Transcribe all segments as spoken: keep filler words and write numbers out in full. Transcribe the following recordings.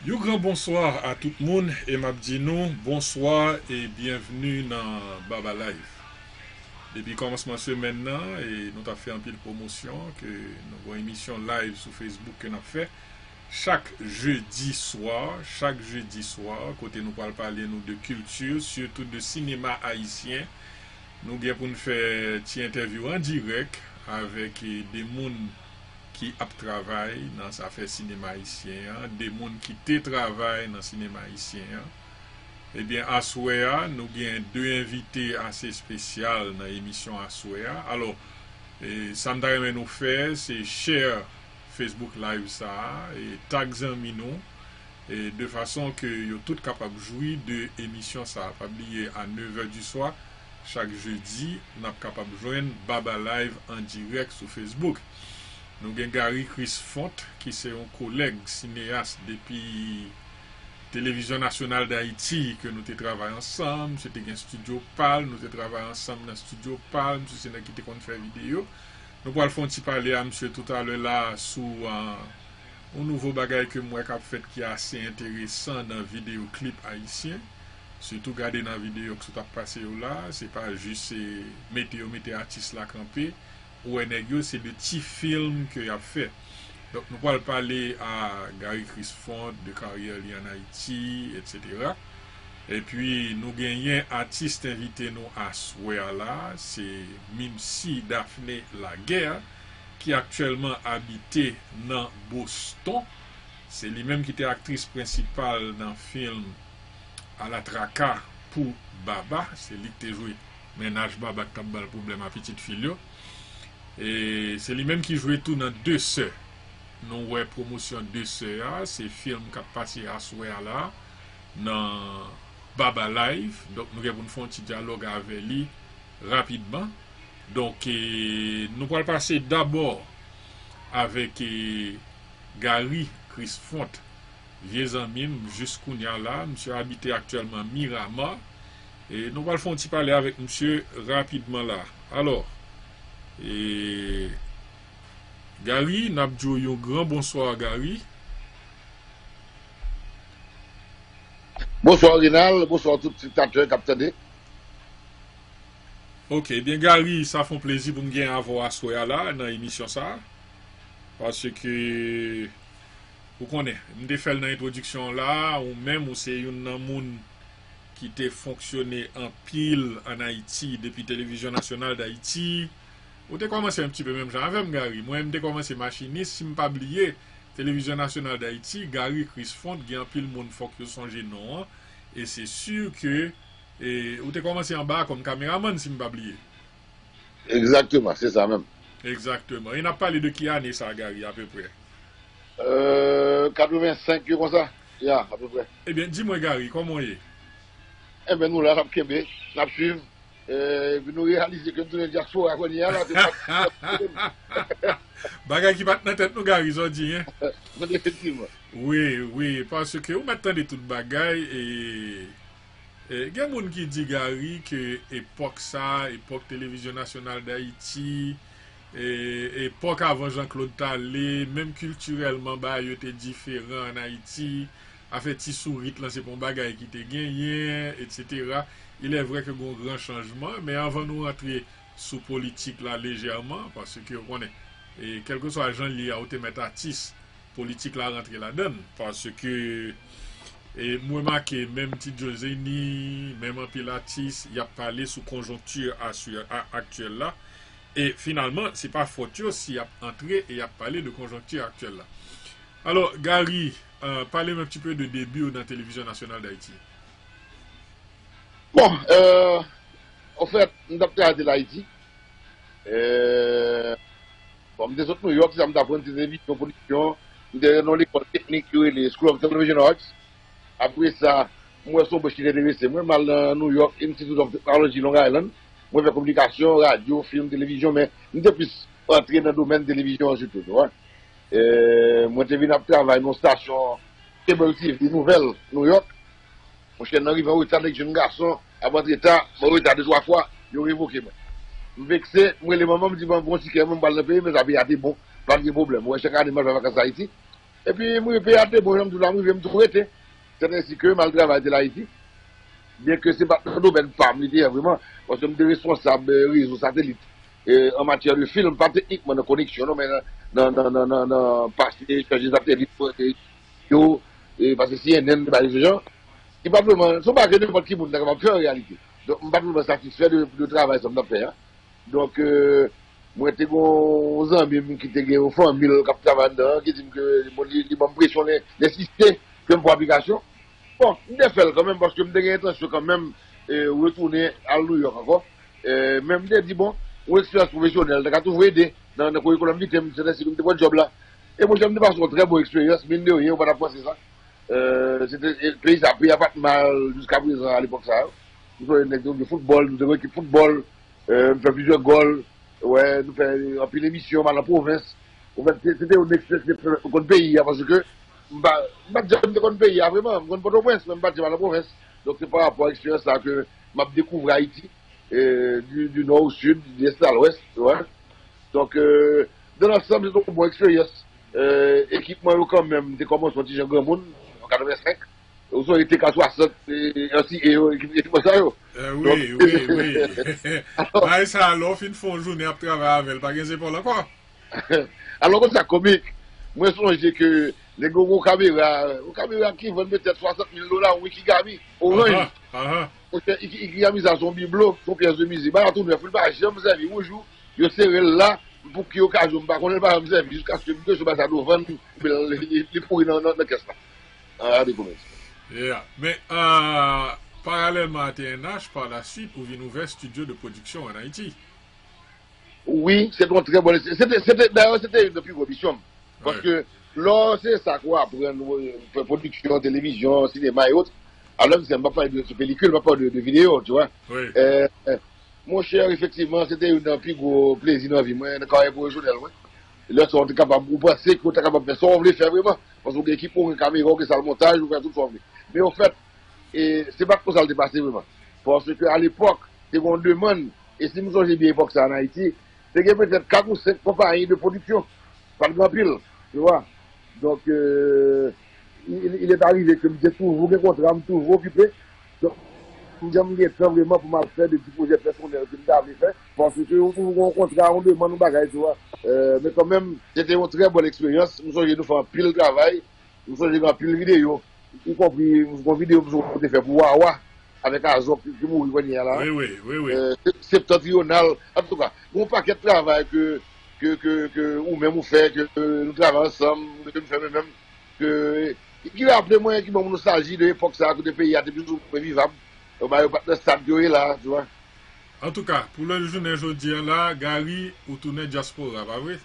Yon gran bonswa a tout moun e m ap di nou bonswa e byenvni nan Baba Live. Depi kòmansman semèn nan, e nou t ap fè anpil pwomosyon ke nou gen yon emisyon live sou Facebook ke n ap fè chak jedi swa, chak jedi swa, kote nou pral pale nou de kilti, sitou de sinema ayisyen. Nou gen pou n fè ti entèvyou an dirèk avèk, e, de moun ki ap travay nan zafè sinema ayisyen an, de moun ki te travay nan sinema ayisyen an. Ebyen, aswè a, nou gen de envite ase espesyal nan emisyon aswè a. Alò, e, sa m ta renmen nou fè, se share Facebook Live sa a, e tag zanmi nou, e de fason ke yo tout kapab jwi de emisyon sa a. Pa bliye, a nevè di swa, chak jedi, n ap kapab jwenn Baba Live an dirèk sou Facebook. Nou gen Gary Crisfont, ki se yon kolèg sineyas depi Televizyon Nasyonal d Ayiti, ke nou te travay ansanm. Misye te gen estidyo pa l, nou te travay ansanm nan estidyo pa l. Misye se nèg ki te konn fè videyo. Nou pral fè yon ti pale a misye toutalè la sou, ah, yon nouvo bagay ke m wè k ap fèt ki ase enteresan nan videyo klip ayisyen. Sitou gade nan videyo k sot ap pase yo la, se pa jis, e, mete yo mete atis la kanpe. Ou wè nèg yo, se de ti fim ke y ap fè. Donk, nou pral pale a Gary Crisfont, de karyè li ann Ayiti, etsetera. Epi, nou genyen atis envite nou aswè a la, se Mimsy Daphné Laguerre, ki aktyèlman abite nan Boston. Se li menm ki te aktris prensipal nan fim Alatraka pou Baba. Se li ki te jwe mennaj Baba ki t ap ba l pwoblèm a pitit fi l yo. E se li menm ki jwe tou nan De Sè. Nou wè pwomosyon De Sè a, se fim k ap pase aswè a la nan Baba Live. Donk, nou gen pou n fè yon ti dyalòg avè li rapidman. Donk, e, nou pral pase dabò avèk, e, Gary Crisfont, vye zanmi m, jis kounye a la. Misye abite aktyèlman Miramar. E nou pral fè yon ti pale avèk misye rapidman la. Alò, e, Gary, n ap di w yon gran bonswa, Gary. Bonswa, Renald. Bonswa tout telespektatè k ap tande. Ok, ebyen, Gary, sa fè yon plezi pou m gen avè w aswè a la nan emisyon sa a. Paske, ou konnen, m te fè l nan entwodiksyon la, ou menm, ou se youn nan moun ki te fonksyone anpil ann Ayiti depi Televizyon Nasyonal d Ayiti. Ou te kòmanse yon ti pe menm jan avè m, Gary. Mwen, m te kòmanse machinis, si m pa bliye, Televizyon Nasyonal d Ayiti, Gary Crisfont, gen anpil moun fòk yo sonje non an. E se si ke, e, ou te kòmanse anba a kòm kameramann, si m pa bliye. Egzakteman, se sa menm. Egzakteman. E n ap pale de ki ane sa, Gary, apeprè? Euh, katrevensenk yo konsa. Ya, apeprè. Ebyen, di mwen, Gary, kòman w ye? Enben, nou la, n ap kenbe, n ap swiv. Eh, epi nou reyalize ke n tounen dyaspora kounye a la, se pa... Bagay ki pa t nan tèt nou, Gary, sa w di, en? Non, efektivman. Wi, wi, paske ou mèt tande tout bagay, e, e gen moun ki di, Gary, ke epòk sa, epòk Televizyon Nasyonal d Ayiti, e, epòk avan Jean Claude t ale, menm kiltirèlman, bagay yo te diferan ann Ayiti. Afè ti sourit lan, se pa yon bagay ki te genyen, etsetera. Il est vrai ke gen yon gran chanjman, men anvan nou rantre sou politik la lejèman, paske ou konnen, e, kèlkeswa jan l ye a, ou te mèt atis, politik la rantre ladan l, paske, e, m remake menm Ti Djo Zeni, menm anpil atis, y ap pale sou konjonkti asye-, a-, aktyèl la, e finalman, se pa fòt yo si y ap antre e y ap pale de konjonkti aktyèl la. Alò, Gary, euh, pale m un petit peu de debi w nan Televizyon Nasyonal d Ayiti. Bon, euh, anfèt, m t ap travay Tel Ayiti. Euh, bon, m te sot Nouyòk, se sa m t aprann, se te vizyon pwodiksyon. M te nan yon lekòl teknik ki rele School of Television Arts. Apre sa, m wè se yon branch ki te enterese mwen. M al nan Nouyòk, Institute of Technology Long Island. Mwen fè kominikasyon, radyo, fim, televizyon, men m te plis antre nan domèn televizyon an sitou, tou, wi. E, mwen te vin ap travay nan yon stasyon cable T V nouvèl, Nouyòk. Monchè, nan rive an reta, nèg jenn gason ap antre ta, mwen reta de twa fwa, yo revoke mwen. M vekse, m rele manman, m di, "Manman, m pran yon tikè, mwen, m pral nan peyi m, men sa peyi a te bon, pa t gen pwoblèm." Ou wè, chak ane, m al fè vakans Ayiti. Epi m rive, peyi a te bon, jan m di w la, m rive, m tou rete. Sèt ensi ke m al travay Tel Ayiti. Byen ke se pa t nan domèn pa m li te ye vrèman, paske m te responsab, eh, rezo satelit, eh, an matyè de fil, pa teknikman nan koneksyon, non, men nan, nan, nan, nan, nan, nan pase, chanje satelit, eh, yo, eh, pase C N N, bagay se jan. Li pa t vrèman, se yon bagay ke nenpòt ki moun ta kapab fè an reyalite. Donk, m pa t vrèman satisfè de, de travay sa m t ap fè a. Donk, eh, mwen te gen yon zanmi m ki te gen yon fanmi l k ap travay anndan an, ki di m ke, bon, li, li ban m presyon, li ensiste ke m fè aplikasyon. Bon, m te fè l kanmenm, paske m te gen entansyon kanmenm, eh, retounen al Nouyòk ankò. Eh, men m te di, bon, yon eksperyans pwofesyonèl, ta ka toujou ede nan, nan kote ke m kite m, se te si m te pran djòb la. E monchè, m te pase yon trè bon eksperyans, mine de rien, ou pa t ap panse sa. Eh, se te, e, peyi sa, peyi a pa t mal jiska prezan a lepòk sa yo. M sonje nèg te jwe foutbòl, nou te gen ekip foutbòl, eh, m fè plizyè gòl, wè, nou fè anpil emisyon, m al nan pwovens. Anfèt, se, se te yon eksperyans ki te pèmèt mwen konn peyi a, paske m pa, m pa t janm te konn peyi a vrèman, m konn Pòtoprens, men m pa t janm al nan pwovens. Donk, se pa rapò a eksperyans sa ke m ap dekouvri Ayiti, eh, du, du nord au sud, du est à l'ouest, tu vois. Donk, eh, dans l'ensemble, se te yon bon eksperyans. Eh, ekip mwen yo kanmenm, te kòmanse yon ti jan granmoun, an katrevensenk. Ou sonje T K swasant, eh, N C A yo, ekip, ekip sa yo. Eh, wi, wi, wi. Bagay sa, lè w fin fè yon jounen ap travay avè l, pa gen zepòl ankò. Alò, konn sa k komik? Mwen sonje ke nèg yo gen yon kamera, yon kamera ki vann petèt swasant mil dola, yon Ikegami, oranj. Aha, aha. Monchè, Iki-, Ikegami sa, se yon biblo, se yon pyès de mize. Bagay la tou nèf, li pa janm sèvi. Yon jou, yo sere l la, pou ki okazyon, m pa konnen, li pa janm sèvi, jiskaske m te sou bagay sa, yo vann, li, li, li pouri nan, nan, nan kès la. Ah, de komedi. Yeah. Men, euh, paralèlman a T N H, par la suite, ou vin ouvè studio de production en Haïti. Wi, se te yon trè bon, se te, se te, dayè, se te youn nan pi gwo misyon m. Paske lè se sa ke w aprann, w, pwodiksyon, televizyon, sinema e ot, alò, m pa pale de, de pelikil, m pa pale de, de videyo, tu vois. Wi. Euh, euh, monchè, efektivman, se te youn nan pi gwo plezi nan vi mwen, nan karyè pwofesyonèl mwen. Lè sa, w te kapab, ou panse ke w ta kapab fè sa w vle fè vrèman. Paske w gen ekip, ou gen kamera, ou gen sal montaj, ou fè tout sa w vle. Men anfèt, e se pa t konsa l te pase vrèman. Paske alepòk, te gen yon demann, e si m sonje byen epòk sa ann Ayiti, te gen petèt kat ou senk konpayi de pwodiksyon. Pa t gen anpil, tu vois. Donk, euh, il, il est arrivé ke m te toujou gen kontra, m toujou okipe. Donk, m janm gen tan vrèman pou m al fè de ti pwojè pèsonèl ke m ta vle fè. Paske ou toujou gen yon kontra, yon demann, yon bagay, tu vois. Euh, men kanmenm, se te yon trè bòn eksperyans. M sonje nou fè anpil travay. M sonje gen anpil videyo. Ou konpri, yon videyo m sonje te fè pou Wawa avèk Azòk ki, ki mouri kounye a la. Wi, wi, wi, wi. Euh, Septantriyonal. Antouka, gen yon pakèt travay ke, ke, ke, ke ou menm ou fè, ke, ke nou travay ansanm, ke nou fè menm menm, ke, ki raple mwen, ki ban mwen nostalji de epòk sa a, kote peyi a te plis ou mwen vivab. Yo ba yo pa t nan stad yo ye la, tu vois. Antouka, pou lè jounen jodi a la, Gary, ou tounen dyaspora, pa vre?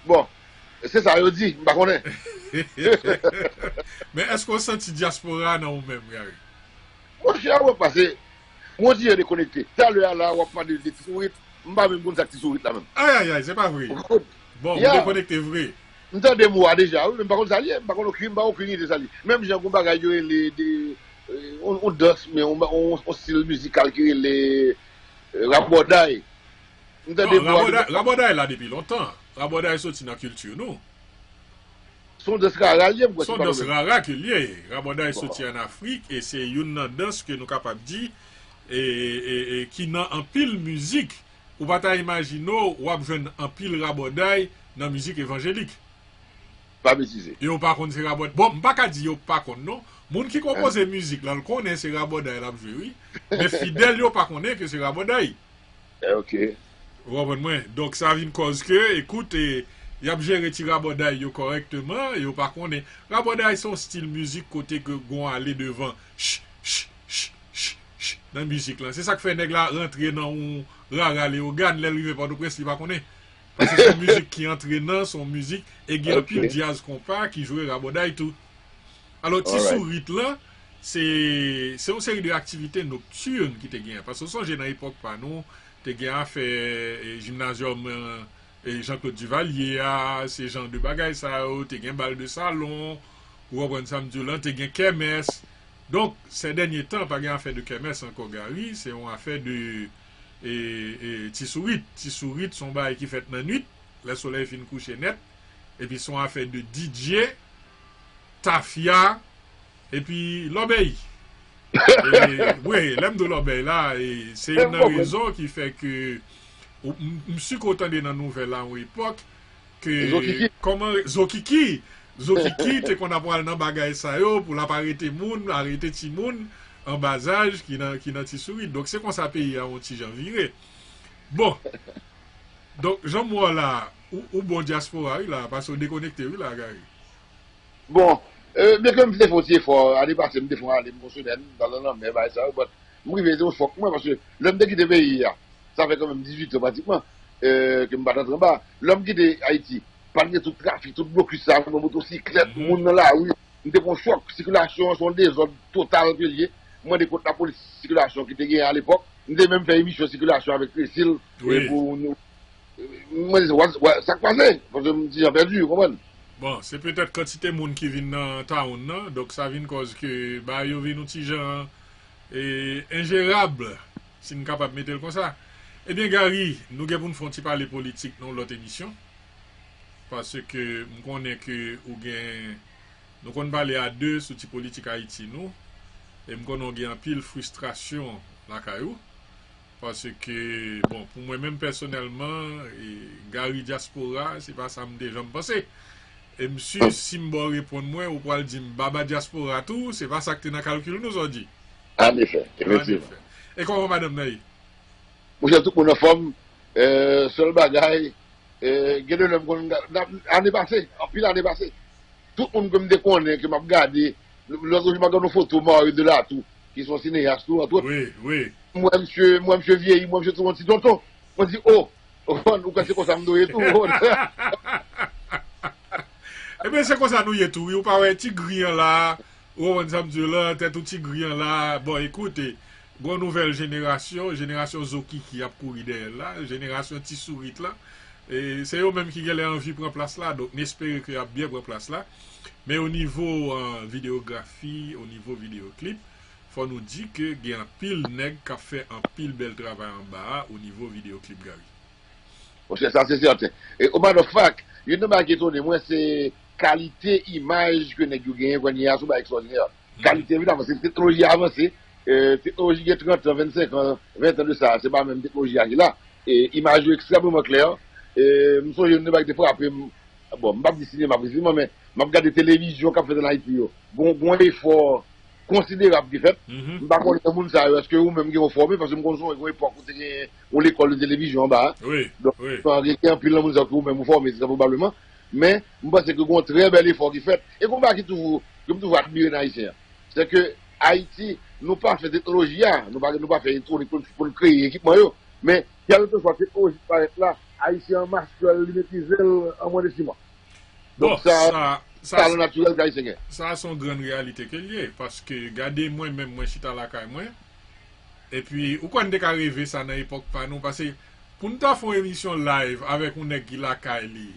Bon, se sa yo di, m pa konnen. Men èske w santi dyaspora nan ou menm, Gary? Monchè, w ap pase, m on ti jan dekonekte. Talè a la, w ap pale de ti sourit, m pa menm konn sa k ti sourit la menm. Ayayay, se pa vre. Ou konprann? Bon, ou dekonekte vre. M tande mo a deja, wi, men m pa konn sa l ye, m pa konn okenn, m pa okenn ide sa l ye. Menm jan gon bagay yo rele de, euh, on, on dans, men on, on, on stil mizikal ki rele, euh, rabòday. M tande mo a deja. Non, rabòday, rabòday la depi lontan. Rabòday soti nan kilti nou. Se yon dans rara l ye, m kwè, si m pa twonpe m. Se yon dans rara ke l ye. Rabòday soti ann Afrik e se youn nan dans ke nou kapab di, e, e, e, ki nan anpil mizik. Ou pa ta imajine w, w ap jwenn anpil rabòday nan mizik evanjelik. Pa betize. Yo pa konn se rabòd-, bon, m pa ka di yo pa konn, non. Moun ki konpoze mizik la, l konnen se rabòday l ap jwe, wi. Men fidèl yo pa konnen ke se rabòday. Eh, ok. Ou konprann mwen? Donk, sa vin kòz ke, ekout, e, y ap jere ti rabòday yo kòrèkteman, yo pa konnen. Rabòday se yon stil mizik kote ke gon ale devan. Ch, ch, ch, ch, ch, nan mizik lan. Se sa k fè nèg la rantre nan yon rara leyogàn, lè l rive Pòtoprens, li pa konnen. Paske se yon mizik ki antrenan, se yon mizik, e gen anpil djaz konpa ki jwe rabòday tou. Alò, ti sourit lan, se, se yon seri de aktivite noktirn ki te genyen. Paske w sonje nan epòk pa nou, te gen afè, e, jimnazyòm, e, e, Jean-Claude Duvalier a, se jan de bagay sa yo, te gen bal de salon, ou konprann sa m di w lan, te gen kèmès. Donk, sè dènye tan, pa gen afè de kèmès ankò, Gary, se yon afè de, e, e, ti sourit. Ti sourit, se yon bagay ki fèt nan nwit, lè solèy fin kouche nèt. Epi se yon afè de D J, tafya, epi lòbèy. E, wi, lè m di w lòbèy la, e, se youn nan rezon ki fè ke ou- m m si ke w tande nan nouvèl la yon epòk ke Zokiki. Kòman Zokiki Zokiki te konn ap pral nan bagay sa yo pou l ap arete moun, arete timoun an bazaj ki nan, ki nan ti sourit. Donk se konsa peyi a yon ti jan vire. Bon. Donk jan m wè w la, ou, ou bon dyaspora wi la, paske w dekonekte wi la, Gary. Bon, euh, byen ke m te fè yon ti efò, ane pase m te fè yon ane m gon semèn, m t al nan lanmè, bagay sa yo, but m rive se yon chòk mwen, paske lè m te kite peyi a, sa fè kanmenm dizuit an pratikman, euh, ke m pa t antre anba. Lè m kite Ayiti, pa t gen tout trafik, tout blokis sa, mwen motosiklèt, moun nan lari, m te pran chòk, sikilasyon an se yon dezòd total ke l ye, m mande kont lapolis sikilasyon ki te genyen alepòk, m te menm fè emisyon sikilasyon avèk Tresil, e pou nou, mwen di, sa k pase? Paske m ti jan pèdi, ou konprann? Bon, se petèt kantite moun ki vin nan town nan, donk sa vin kòz ke bagay yo vin yon ti jan e, enjerab, si n kapab mete l konsa. Ebyen, Gary, nou gen pou n fè yon ti pale politik nan yon lòt emisyon. Paske m konnen ke ou gen, nou konn pale a de sou ti politik Ayiti nou. E m konnen w gen anpil fristrasyon lakay ou. Paske, bon, pou mwen menm pèsonèlman, e, Gary Dyaspora, se pa sa m te janm panse. E m si, si m ba w reponn mwen, ou pral di m Baba Dyaspora tou, se pa sa k te nan kalkil nou, sa w di? Anefè, efektivman. E kòman madanm nan ye? Monchè, tout moun anfòm, sèl bagay, gen de lè m konn, ane pase, anpil ane pase, tout moun ke m te konnen, ke m ap gade, lòt jou m ap gade yon foto Mario Delatou, ki se yon sineyas tou, antwòt. M wè misye, m wè misye vyeyi, m wè misye tounen yon ti tonton. Mwen di, o, ou konprann, ou kwè se konsa m dwe ye tou. Ebyen, se konsa nou ye tou, wi. Ou pa wè ti gri an la, ou konprann sa m di w la, tèt ou ti gri an la. Bon, ekoute, gon nouvèl jenerasyon, jenerasyon Zokiki ap kouri dèyè l la, jenerasyon ti sourit la. E se yo menm ki genlè anvi pran plas la, donk n espere ke y ap byen pran plas la. Men o nivo videyografi, o nivo videyo klip, fò nou di ke gen anpil nèg k ap fè anpil bèl travay anba a o nivo videyo klip, Gary. Monchè, sa se sèten. E o matter of fact, youn nan bagay ki etone mwen, se kalite imaj ke nèg yo genyen kounye a, se yon bagay ekstwòdinè. Kalite, evidaman, se teknoloji a avanse. Teknoloji gen trant an, vennsenk an, ven tan de sa, se pa menm teknoloji a ki la. E imaj yo ekstrèmeman klè. E m sonje youn nan bagay ki te frape m, bon, m p ap di sinema presizeman, men m ap gade televizyon k ap fèt ann Ayiti yo. Gon, gon efò konsiderab ki fèt. M pa konnen nan moun sa yo, èske ou menm gen ou fòme, paske m konn sonje gon epòk ou te gen yon lekòl de televizyon anba a. Donk, gen anpil nan moun sa yo ke ou menm ou fòme, trè pwobableman. Men, m panse ke gon trè bèl efò ki fèt. E gon bagay ki toujou, ke m toujou admire nan Ayisyen an. Se ke Ayiti, nou pa fè teknoloji a, nou pa, nou pa fè elektronik pou n, pou n kreye ekipman yo. Men, kèlkeswa teknoloji ki parèt la, Ayisyen an mastè l, li metrize l an mwen de sis mwa. Donk, sa, sa, talon natirèl ke Ayisyen gen. Sa se yon grann reyalite ke l ye, paske gade mwen menm, mwen chita lakay mwen, epi ou kwè n te ka reve sa nan epòk pa nou, paske pou n ta fè yon emisyon live avèk yon nèg ki lakay li,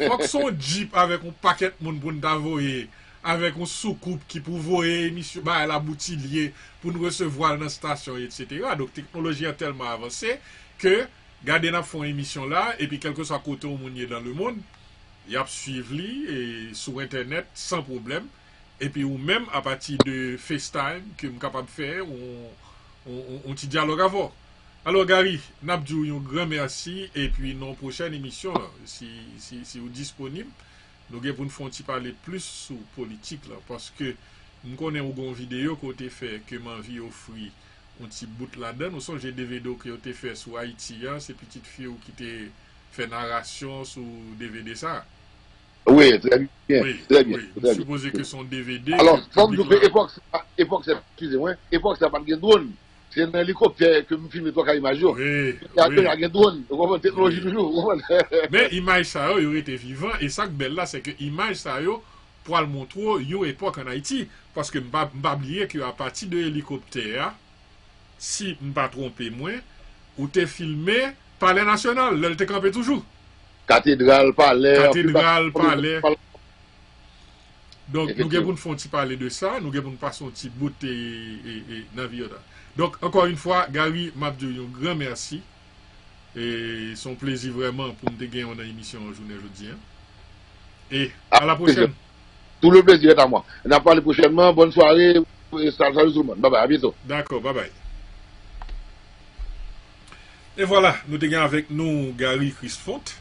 fòk se yon djip avèk yon pakèt moun pou n ta voye, avèk yon soukoup ki pou voye emisyon, bagay la boutilye, pou n resevwa l nan estasyon, etsetera. Donk, teknoloji an tèlman avanse ke gade n ap fè yon emisyon la, epi kèlkeswa kote yon moun ye dans le monde, y ap swiv li e sou entènèt san pwoblèm. Epi ou menm, apati de FaceTime, ke m kapab fè yon, yon, yon, yon ti dyalòg avè w. Alò, Gary, n ap di w yon gran mèsi, epi nan yon pwochèn emisyon, si, si, si w disponib, nou gen pou n fè yon ti pale plis sou politik la, paske m konnen ou gen yon videyo ke w te fè ke m anvi ofri yon ti bout ladan l. Ou sonje D V D w ke yo te fè sou Ayiti a, se pitit fi w ki te fè narasyon sou D V D sa a? Wi, trè byen, trè byen. Wi, m sipoze ke se yon D V D ke piblik la. Alò, fò m di w ke epòk sa, epòk sa, eskize mwen, epòk sa pa t gen dwòn. Se nan elikoptè ke m filme twaka imaj yo. Wi, wi. Deja gen dwòn, ou konprann, teknoloji toujou, ou konprann. Men imaj sa yo, yo rete vivan, e sa k bèl la, se ke imaj sa yo pral montre w yon epòk ann Ayiti. Paske m pa, m pa bliye ke apati de elikoptè a, si m pa twonpe mwen, ou te filme Palè Nasyonal, lè l te kanpe toujou. Katedral, palè, anpil bagay. Katedral, palè. Donk, nou gen pou n fè yon ti pale de sa, nou gen pou n pase yon ti bout e, e, e, nan videyo sa. Donk, ankò yon fwa, Gary, m ap di w yon gran mèsi. E se yon plezi vrèman pou m te gen w nan emisyon an jounen jodi a. E à la prochaine. Tout le plaisir est à moi. N ap pale pwochènman. Bòn sware. Salut, salut tout le monde. Bye bye. À bientôt. Dakò, bye bye. E vwala, nou te gen avèk nou Gary Chrisfont,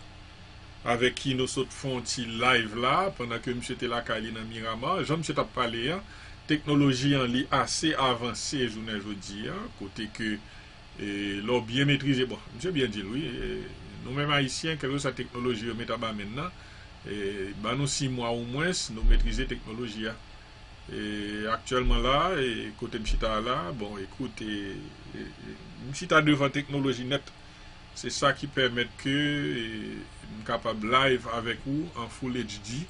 avèk ki nou sot fè yon ti live la, pandan ke misye te lakay li nan Miramar. Jan misye t ap pale an, teknoloji an li ase avanse jounen jodi a, kote ke, e, lè w byen metrize, bon, misye byen di l wi, e, nou menm Ayisyen, kèlkeswa teknoloji yo mete anba men n nan, e, ban nou sis mwa omwens, nou metrize teknoloji a. E aktyèlman la, e kote m chita a la, bon, ekout, e, e, e, m chita devan teknoloji nèt. Se sa ki pèmèt ke, e, m kapab live avèk ou an full H D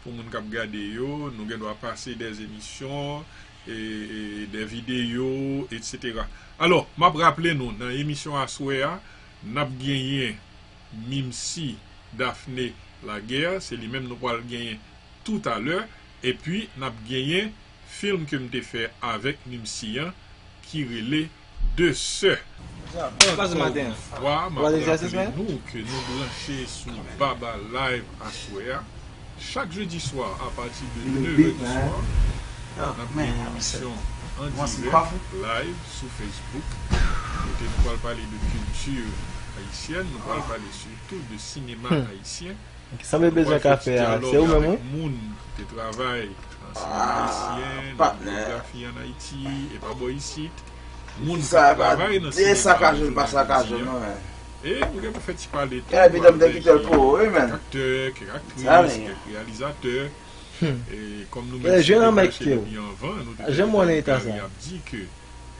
pou moun k ap gade yo. Nou gen dwa pase dè emisyon, e, e, dè videyo, etsetera. Alò, m ap raple nou, nan emisyon aswè a, n ap genyen Mimsy Daphné Laguerre, se li menm nou pral genyen toutalè, epi n ap genyen fim ke m te fè avèk Mimsy an ki rele De Sè. Ankò yon fwa, m ap raple nou ke nou branche sou Baba Live aswè a. Chak jedi swa, apati de nèf è di swa, n ap gen yon emisyon an dirèk, live, sou Facebook, kote nou pral pale de kilti ayisyèn, nou pral pale sitou de sinema ayisyen. Sanble bezwen kafe a, se ou menm wi. Moun ki te travay nan sinema ayisyen, nan videografi ann Ayiti, e pa bò isit. Moun ki te travay nan sinema jounen jodi a. E nou gen pou fè ti pale tou avèk kèk aktè, kèk aktris, kèk reyalizatè. E kòm nou menm se te kache depi anvan, nou te tande Gary ap di ke,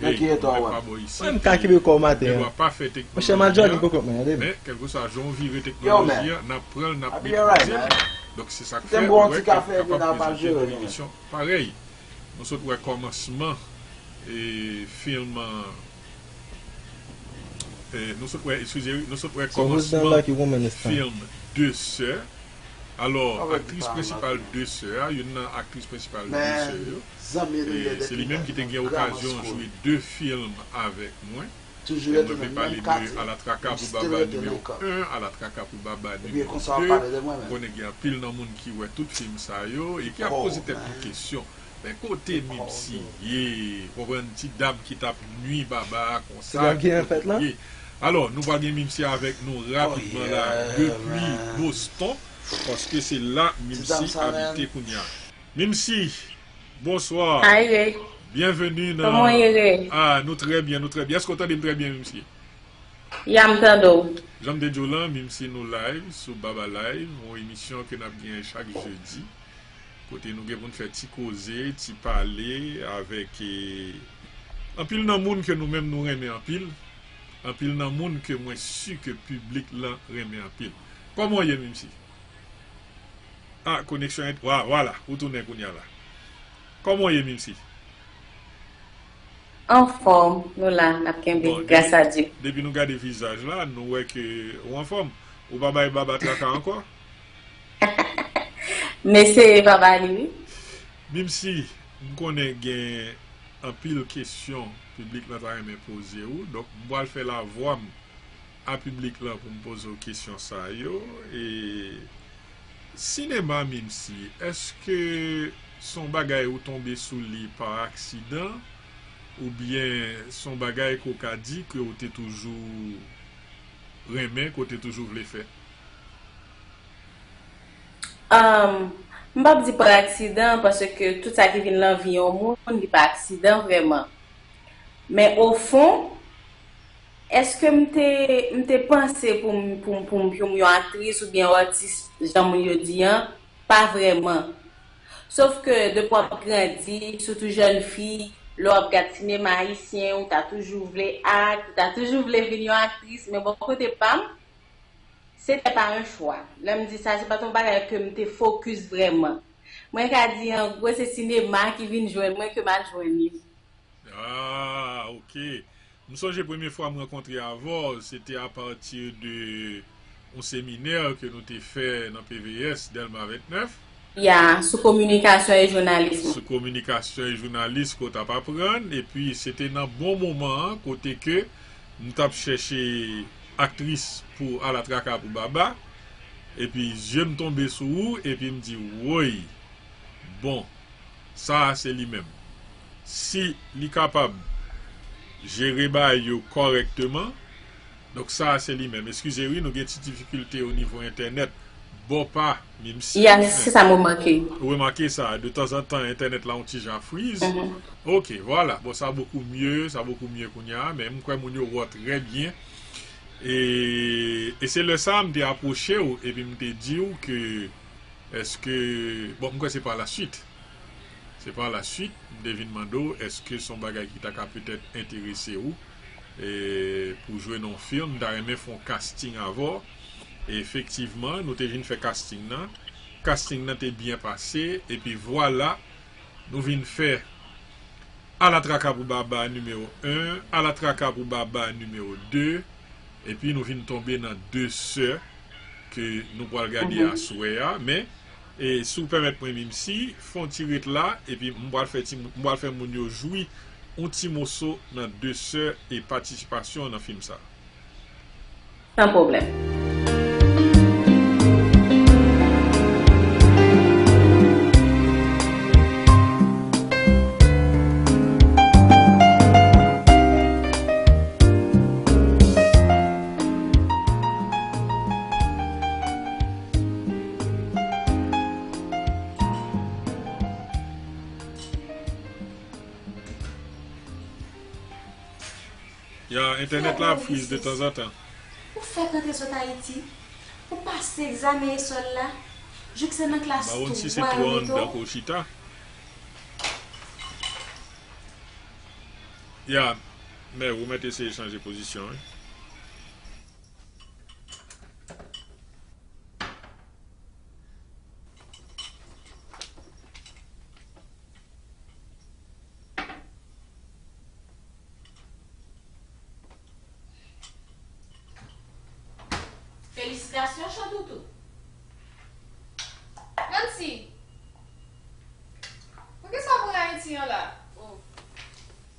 hey, nou mèt pa bò isit, nou pa fè teknoloji a. Men kèlkeswa jan w vire teknoloji a, n ap pran l, n ap metrize l. Donk se sa k fè ou wè ke m kapab prezante yon emisyon parèy. Nou sot wè kòmansman, e, fim, e, nou sot wè, eskize wi, nou sot wè kòmansman fim De Sè. Alò, aktris prensipal De Sè a, youn nan aktris prensipal De Sè yo, e, se li menm ki te gen okazyon jwe de fim avèk mwen. E mwen vle pale de Alatraka pou Baba nimewo en, Alatraka pou Baba nimewo de. Ou konnen gen anpil nan moun ki wè tout fim sa yo e ki ap poze tèt nou kesyon. Men kote Mimsy ye? Konprann, ti dam ki t ap nwi Baba a konsa, ki kote l ye? Alò, nou pral gen Mimsy avèk nou rapidman la, depi Boston, paske se la Mimsy abite kounye a. Mimsy, bonswa. Aye. Byenveni nan... Kòman w ye, Ray? Ah, nou trè byen, nou trè byen. Èske w tande m trè byen, Mimsy? Ya, m tande w. Jan m te di w lan, Mimsy nou live sou Baba Live, yon emisyon ke n ap genyen chak jedi, kote nou gen pou n fè ti koze, ti pale avèk, e, anpil nan moun ke nou menm nou renmen anpil, anpil nan moun ke mwen si ke piblik lan renmen anpil. Kòman w ye, Mimsy? Ah, koneksyon ent-, wa-, vwala, ou tounen kounye a la. Kòman w ye, Mimsy? Anfòm, nou la, n ap kenbe, gras a Dye. Bon, depi, depi nou gade vizaj la, nou wè ke ou anfòm. Ou pa bay Baba traka ankò? M eseye pa ba li, wi. Mimsy, m konnen gen anpil kesyon piblik la ta renmen poze w, donk m pral fè lavwa m a piblik lan pou m poze w kesyon sa yo. E sinema, Mimsy, èske se yon bagay ou tonbe sou li pa aksidan, oubyen se yon bagay ke w ka di ke w te toujou renmen, ke w te toujou vle fè? Ahn, m p ap di pa aksidan, paske tout sa ki vin nan vi yon moun, li pa aksidan vrèman. Men ofon, èske m te, m te panse pou m, pou m, pou m, pou m yon aktris oubyen yon atis, jan moun yo di an? Pa vrèman. Sof ke depi w ap grandi, sitou jèn fi, lè w ap gad sinema ayisyen, ou ta toujou vle ak, ou ta toujou vle vin yon aktris, men bò kote pa m, c'était pas un choix. Lè m di sa, se pa t yon bagay ke m te fokis vrèman. Mwen ka di, an gwo, se sinema ki vin jwenn mwen ke m al jwenn li. Ah, ok. M sonje premye fwa m rankontre avè w, se te apati de yon seminè ke nou te fè nan P V S, Dèlma vennèf. Ya, sou kominikasyon e jounalis. Sou kominikasyon e jounalis ke w t ap aprann, epi se te nan bon moman an, kote ke m t ap chèche aktris pou Alatraka pou Baba. Epi zye m tonbe sou ou, epi m di, woy, bon, sa a se li menm. Si li kapab jere bagay yo kòrèkteman, donk sa a se li menm. Eskize wi, nou gen ti difikilte o nivo entènèt, bò pa, menm si. Ya, se sa mwen remake. Ou remake sa, de tanzantan, entènèt la yon ti jan friz. Mhm. Ok, vwala. Bon, sa bokou mye, sa bokou mye kounye a, men m kwè moun yo wè w trè byen. E, e se lè sa a m te apwoche w, epi m te di w ke, èske, bon, m kwè se pa la swit. Se pa la swit, m te vin mande w, èske se yon bagay ki ta ka petèt enterese w, e, pou jwe nan yon fim, m ta renmen fè yon casting avè w. E efektivman, nou te vin fè casting nan. Casting nan te byen pase, epi vwala, nou vin fè Alatraka pou Baba nimewo en, Alatraka pou Baba nimewo de, epi nou vin tonbe nan De sè ke nou pral gade aswè a, men, e, si w pèmèt mwen, Mimsi, fè yon ti ret la, epi m pral fè ti, m pral fè moun yo jwi yon ti moso nan De sè e patisipasyon nan fim sa. San pwoblèm. Ya, entènèt la ap friz de tanzantan. Ou fèk rantre sot Ayiti, ou pase egzamen esòl la, jouk se nan klas twa yo mete w. Mawon si se twò anndan ke w chita. Ya, men ou mèt eseye chanje pozisyon, wi. Felisitasyon, Chantoutou. Nancy! Poukisa w pran Ayiti an la? Oh.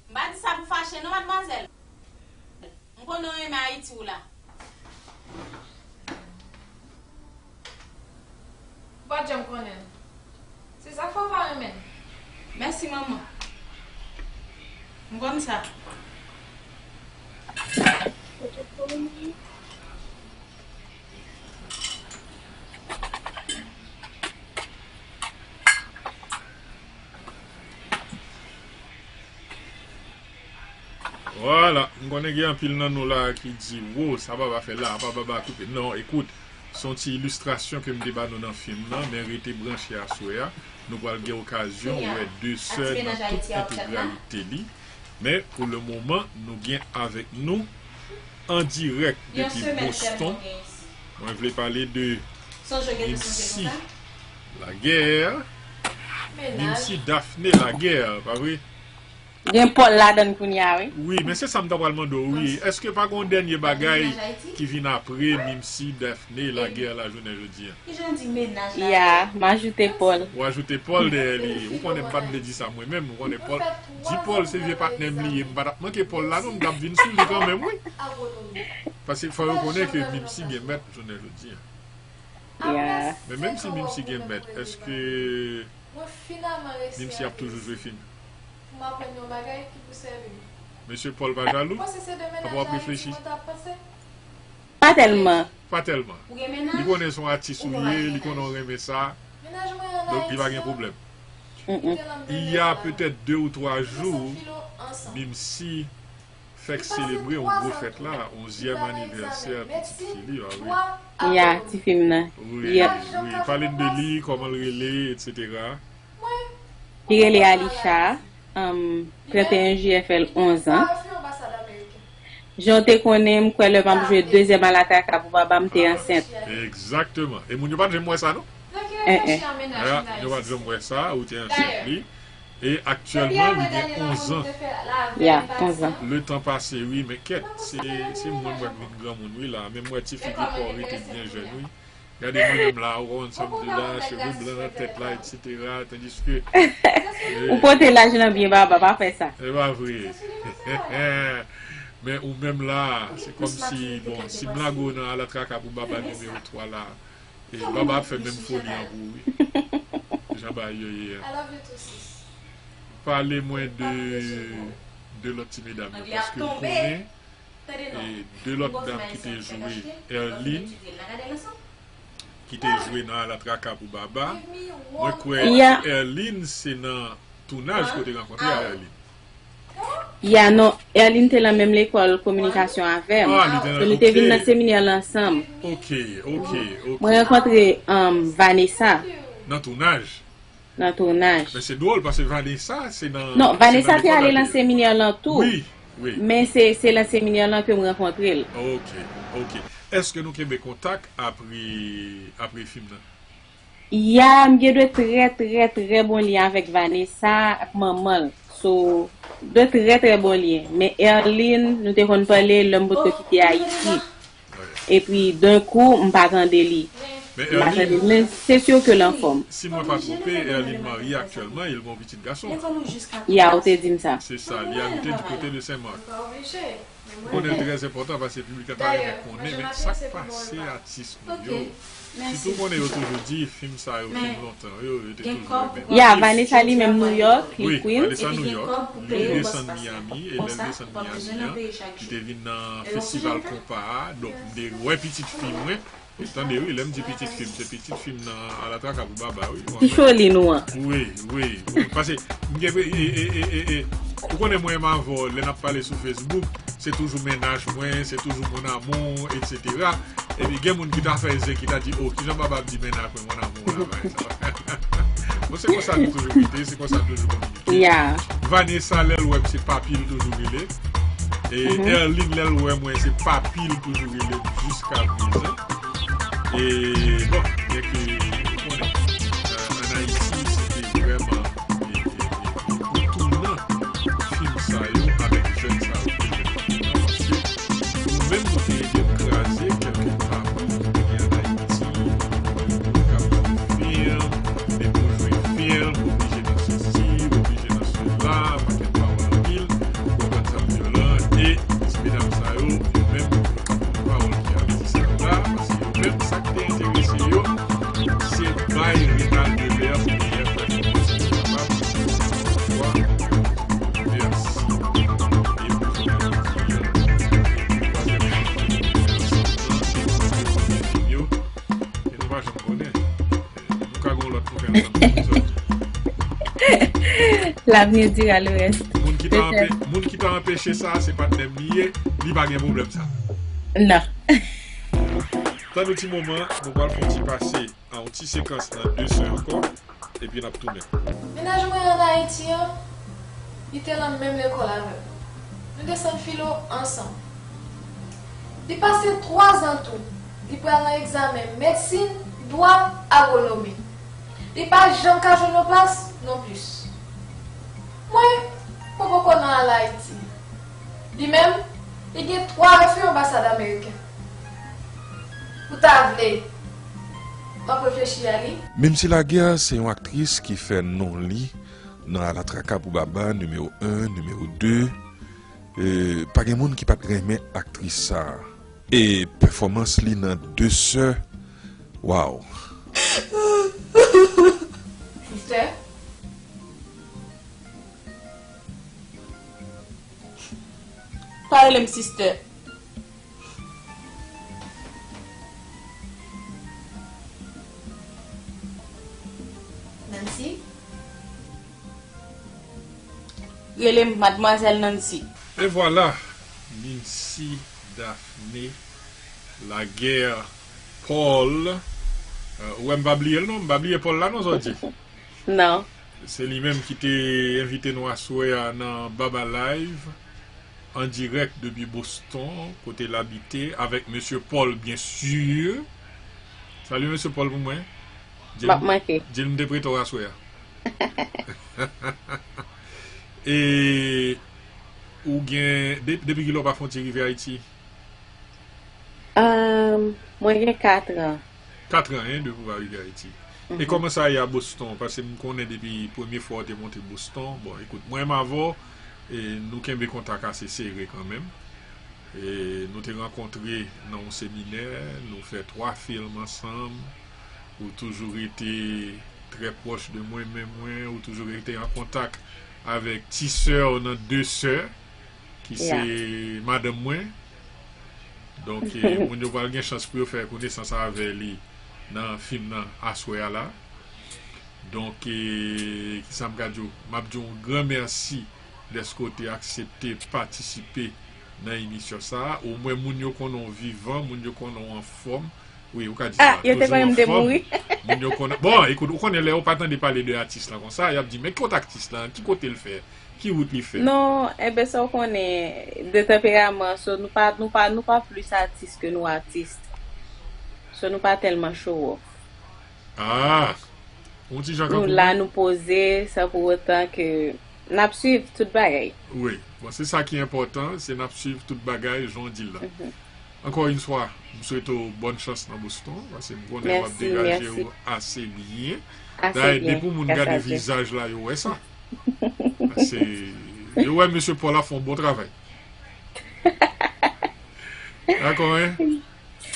M pa di sa pou fache non, madmwazèl. M konnen w renmen Ayiti w la. Ou pa t janm konnen l. Se sa k fè w pa renmen l. Mèsi, manman. M konn sa. Vwala, m konnen gen anpil nan nou la ki di, wo, sa Baba fè la, apa Baba koupe. Non, ekout, se yon ti ilistrasyon ke m te ba nou nan fim nan, men rete branche aswè a. Nou pral gen okazyon wè De sè nan tout entegralite li. Men, pou le moman, nou gen avèk nou, an dirèk depi Boston. Mwen vle pale de Mimsi Laguerre. Mimsi Daphné Laguerre, pa vre? Gen Paul ladann kounye a, wi. Wi, men se sa m ta pral mande w, wi. Èske pa gen yon dènye bagay ki vin apre Mimsi Daphné Laguerre la jounen jodi a? Ki jan w di mennaj la? Ya, m ajoute Paul. Ou ajoute Paul dèyè li. Ou konnen m pa t vle di sa mwen menm, ou konnen Paul. Di Paul se vye patnè m li ye, m pa t ap manke Paul la non, m t ap vin sou li kanmenm, wi. Paske fò yo konnen ke Mimsi gen mèt jounen jodi a. Ya. Men menm si Mimsi gen mèt, èske Mimsi ap toujou jwe fim? Mesye Paul pa jalou? Apa w ap reflechi? Pa tèlman. Pa tèlman. Li konnen se yon atis ou ye, li konnen w renmen sa. Donk, li pa gen pwoblèm. Mm-mm. Il y a peut-être deux ou trois jours, Mimsi fèk selebre yon gwo fèt la, onzyèm anivèsè pitit fi li a, wi. Ya, ti fi m nan. Wi, wi. Pale n de li, kòman l rele, etsetera. Li rele Alisha, um, trannteyen jiyè fè l onz an. Jan w te konnen, m kwè lè m ap jwe dezyèm Alatraka pou Baba, m te ansent. Egzakteman. E moun yo pa t janm wè sa, non? Eh, eh. Moun yo pa t janm wè sa, ou te ansent li. E aktyèlman, li gen onz an. Ya, onz an. Letan pase, wi, men kèt, se, se mwen, mwen k vin granmoun, wi, la. Men m wè ti figi pa w rete byen jèn, wi. Gade mwen menm la, ou konprann sa m di la, cheve blan nan tèt la, etsetera. Tandiske, ou pote laj lan byen, Baba, pa fè sa. E pa vre. Men ou menm la, se kòmsi, bon, si m lage w nan Alatraka pou Baba nimewo twa la, E Baba ap fè menm foli an pou ou, wi. Jan bagay yo ye a. Pale mwen de, de lòt ti medam yo, paske m konnen, e, de lòt dam ki te jwe, Erline, ki te jwe nan Alatraka pou Baba. Mwen kwè Erline se nan tounaj ke w te rankontre a Erline. Ya, non, Erline te lan menm lekòl kominikasyon avè m. Ah, li te lan, so, nou te vin nan seminè lan ansanm. Ok, ok, ok. Mwen rankontre, um, Vanessa. Nan tounaj? Nan tounaj. Men se dwòl, paske Vanessa, se nan... Non, Vanessa te ale lan seminè lan tou. Wi, wi. Men se, se lan seminè lan ke m rankontre l. Ok, ok. Èske nou kenbe kontak apre, apre fim nan? Ya, m gen de trè, trè, trè bon lyen avèk Vanessa ak manman l. So, de trè, trè bon lyen. Men Erline, nou te konn pale lè m potko kite Ayiti. Epi, d'un coup, m pa tande li. M pa tande l, men se sur ke l anfòm. Si mwen pa twonpe, Erline marye aktyèlman, e l gen yon pitit gason. Ya, ou te di m sa. Se sa, li abite du côté de Saint-Marc. Konnen l trè enpòtan paske piblik la ta renmen konnen, men sa k pase atis nou yo. Sitou konnen yo toujou di fim sa yo, fim lontan yo, yo te toujou renmen. Ya, Vanessa li menm New York, li Queens. Wi, Vanessa New York, li desann Miami, e lè l desann Miami an, li te vin nan festival konpa a, donk m te wè pitit fi mwen. Tande wi, lè m di pitit fi m, se pitit fi m nan Alatraka pou Baba, wi. Ti Cholin ou an. Wi, wi, wi. Paske, m gen, e, e, e, e, e, ou konnen mwen menm avè w, lè n ap pale sou Facebook, se toujou mennaj mwen, se toujou mon amour, et cetera. Epi gen moun ki ta fè zen, ki ta di, "Oh, kijan Baba ap di mennaj mwen, mon amour la, bagay sa." Bon, se konsa nou toujou rete, se konsa nou toujou kominike. Ya. Vanessa, lè l wè m, se papi l toujou rele. E Erline, lè l wè mwen, se papi l toujou rele jiska prezan. E, bon, byen ke, ou konnen, euh, ann Ayiti, se te vrèman, e, e, e, e, yon tounant fim sa yo avèk jèn sa yo ke jèn fim nan, paske nou menm nou te ede m kraze kèlke tabou ki gen ann Ayiti, moun k ap jwe fim, depi w jwe fim, w oblije nan sesi, w oblije nan sela, pakèt pawòl anpil, ou konprann sa m di w lan, e ti medam sa yo, yo menm, yo pa konn pawòl ki ap di sa yo la, paske yo menm, sa k te enterese yo, se bay Renald Deler pou li fè pèfòmans pou kapab, vwa, vèsi. E pou jounen jodi a, twazyèm fim nan, se nou menm ki premye fim yo, e nou pa janm konnen. Nou ka gen yon lòt pou fè ansanm tou, sa. L'avenir dira le reste. Moun ki ta anpe-, moun ki ta anpeche sa, se patnè m li ye, li pa gen pwoblèm sa. Non. Tann yon ti moman, nou pral fè yon ti pase a yon ti sekans nan de sè ankò, epi n ap tounen. Mennaj mwen ann Ayiti an, li te lan menm lekòl avè m. Nou desann filo ansanm. Li pase twa zan tou. Li pral nan egzamen medsin, dwa, agwonomi. Li pa janm ka jwenn yon plas nonplis. Mwen, mwen poko nan al Ayiti. Li menm, li gen twa refle anbasad ameriken. Ou ta vle m ap reflechi a li? Menmsi Laguerre se yon aktris ki fè non li nan Alatraka pou Baba nimewo en, nimewo de, e, pa gen moun ki pa t renmen aktris sa a. E pèfòmans li nan De Sè, waw! Sistè? Pa rele m sistè. Nancy? Rele m Madmwazèl Nancy. E vwala, Nancy Daphné Laguerre Paul. Euh, ou wè m pa bliye l non, m pa bliye Paul la non, Zòdye. Non. Se li menm ki te envite nou aswè a nan Baba Live, an dirèk depi Boston, kote l abite, avèk mesye Paul, byen si. Salut mesye Paul pou mwen. M ap manke. Di l m te prete w aswè a. E ou gen, de-, depi kilè w pa fè yon ti rive Ayiti? Ahn, mwen gen kat an. Kat an, en, depi w pa rive Ayiti. E kòman sa ye a Boston? Paske m konnen depi premye fwa w te monte Boston. Bon, ekout, mwen menm avè w, e, nou kenbe kontak ase sere kanmenm. E, nou te rankontre nan yon seminè, nou fè twa fim ansanm. Ou toujou rete trè pwòch de mwen, men mwen, ou toujou rete an kontak avèk ti sè w nan de sè, ki se madanm mwen. Donk, eh, moun yo pral gen chans pou yo fè konesans avè li nan fim nan aswè a la. Donk, eh, kisa m ka di w? M ap di w yon gran mèsi dèske w te aksepte patisipe nan emisyon sa a. Omwen moun yo konnen w vivan, moun yo konnen w anfòm. Wi, ou ka di sa. Ah, yo te konnen m te mouri. Moun yo konnen. Bon, ekout, ou konnen lè yo pa tande pale de atis lan konsa, y ap di, "Men ki kote atis lan, ki kote l fè, ki wout li fè?" Non, enben sa w konnen, de tanperaman, so nou pa, nou pa, nou pa plis atis ke nou atis. So nou pa tèlman show off. Ah, yon ti jan kankou. Nou la, nou poze, san pou otan ke n ap swiv tout bagay. Wi, bon, se sa ki enpòtan, se n ap swiv tout bagay, jan w di l la. Ankò yon fwa, m swete w bòn chans nan Boston, paske m konnen w ap degaje w ase byen. Dayè, depi moun gade vizaj la, yo wè sa. Paske yo wè mesye Paul ap fè yon bon travay. Dakò, en?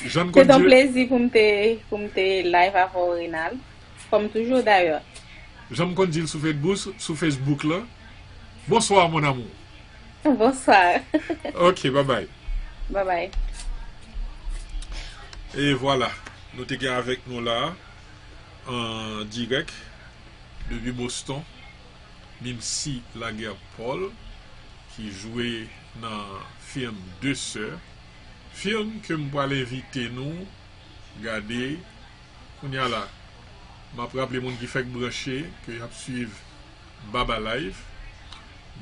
Jan m konn di l. Se yon plezi pou m te, pou m te live avè w, Renald. Kòm toujou, dayè. Jan m konn di l sou Facebook, sou Facebook la. Bonsoir, mon amour. Bonsoir. Ok, bye bye. Bye bye. E vwala, nou te gen avèk nou la, an dirèk, depi Boston, Mimsy Laguerre Paul, ki jwe nan fim De Sè, fim ke m pral envite nou gade kounye a la. M ap raple moun ki fèk branche ke y ap swiv Baba Live.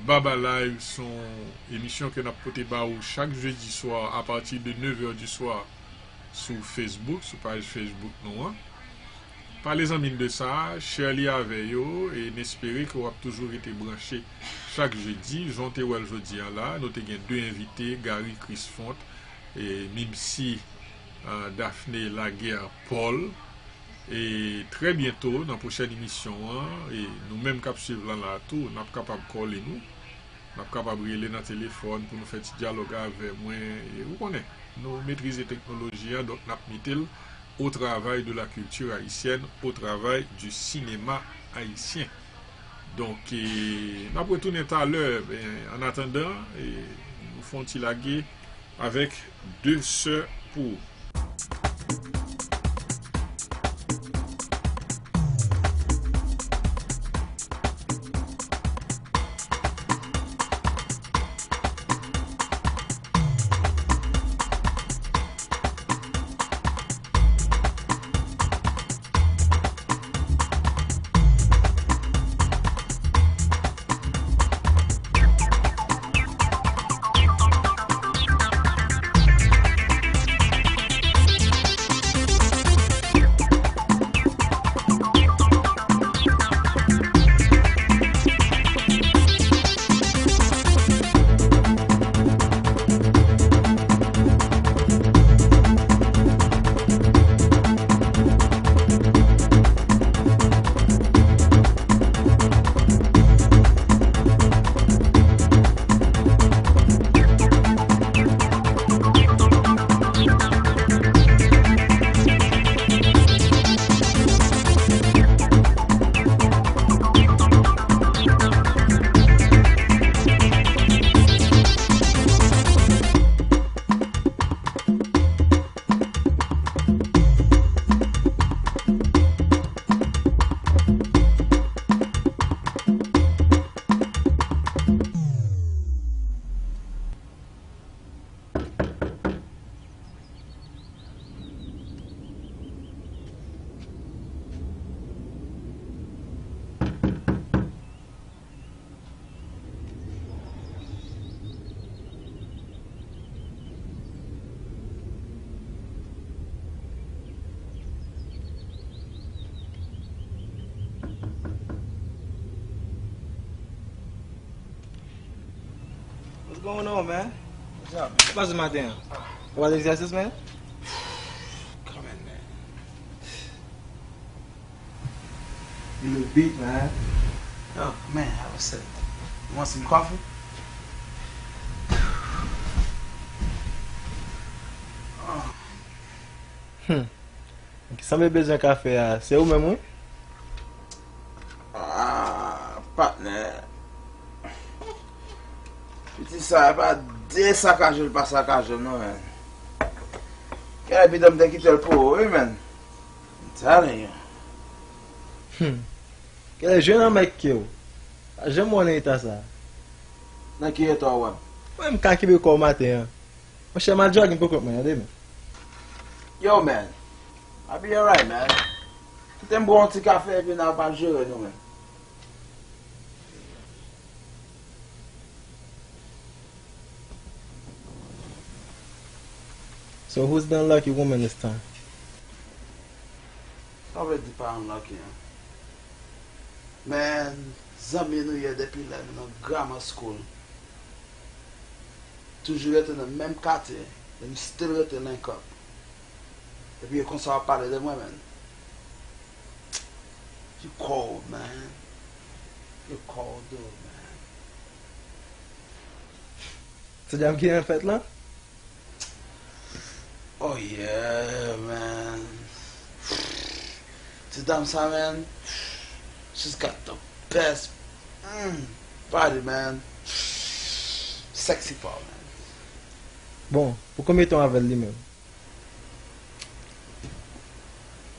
Baba Live se yon emisyon ke n ap pote ba ou chak jedi swa apati de nev è di swa sou Facebook, sou paj Facebook nou an. Pale zanmi n de sa, share li avè yo, e n espere ke w ap toujou rete branche chak jedi. Jan w te wè l jodi a la, nou te gen de envite, Gary Crisfont e Mimsy, ah, Daphné Laguerre Paul. E trè byento, nan pwochèn emisyon an, e nou menm k ap swiv lan la tou, n ap kapab kòle nou. N ap kapab rele nan telefòn pou nou fè ti dyalòg avè mwen. E ou konnen, nou metrize teknoloji an, donk n ap mete l au travail de la culture haïtienne, au travail du cinéma haïtien. Donk, e, n ap retounen talè, men, an atandan, e, nou fè yon ti lage avèk De Sè pou ou. What's going on, man? What's up, man? Sa pase maten an? Ou pa t egzèsis, man? Come in, man. You look beat, man. Oh, man, I was sick. You want some coffee? Oh. Hmm. Ki Sanble bezwen kafe a, se ou menm wi. Ah, patnè. Piti sa, e pa de sakaje l pa sakaje m non, men. Kè epi m te kite l pou ou, wi, men. I'm telling you. Hmm. Kèlè jwe nan mèk ke w. Pa janm wè w nan eta sa. Nan ki eta w wè m? Mwen m ka kenbe kò w maten an. Monchè, m al jogging pou kont mwen, tande men. Yo, man. I be alright, man. Kite m bwè yon ti kafe epi n ap jere nou, man. So who's the lucky woman this time? Sa vle di pa unlucky an. Men, zanmi nou ye depi lè nou nan grammar school. Toujou rete nan menm katye, e nou still rete link up. Epi e konsa w ap pale de mwen, man. You cold, man. You cold, dude, man. Se dam ki an fèt lan? Oh yeah, man. Ti dam sa, man. She's got the best mm, body, man. Sexy paw, man. Bon, pou konbyen tan w avè l li menm?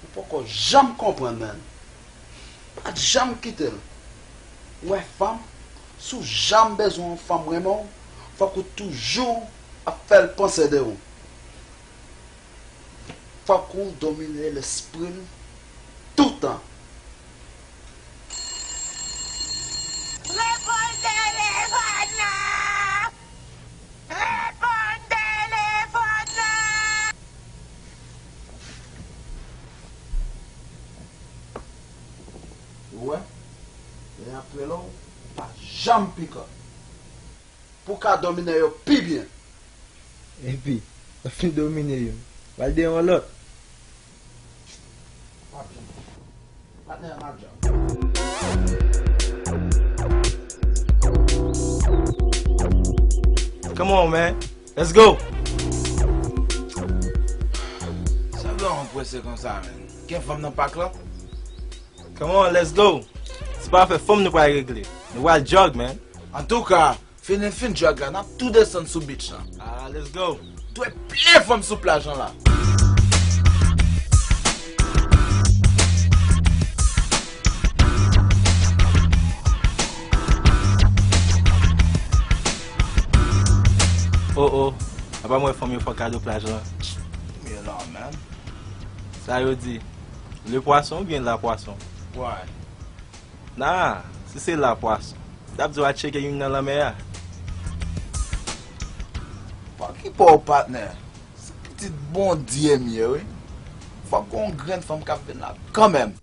Ou poko janm konprann, man. Pa t janm kite l. Ou wè fanm, si w janm bezwen yon fanm renmen w, fòk ou toujou ap fè l panse de ou. Fòk ou domine lespri l toutan. Reponn telefòn nan! Reponn telefòn nan! Ou wè, lè y ap rele w, ou pa janm pikòt. Pou w ka domine yo pi byen. Epi, w ap fin domine yo. W al dèyè yon lòt. Patnè, patnè, m ap djòb. Come on, man. Let's go. Sa vle yon prese konsa, man. Gen fanm nan pak lan? Come on, let's go. Se pa afè fanm nou pral regle. Nou pral jog, man. Antouka, fini fin jog la, n ap tou desann sou beach lan. Ah, let's go. Dwe plen fanm sou plaj lan la. Oh, oh. Apa mwen fanm yo fè kado plaj lan? Yeah, non, man. Sa yo di? Le poisson oubyen la poisson? Why? Nah, si se la poisson, t ap di w al tcheke youn nan lanmè a. Pa okipe w, patnè. Se pitit Bondye m ye, wi. Fòk gon grenn fanm k ap vin la kanmenm.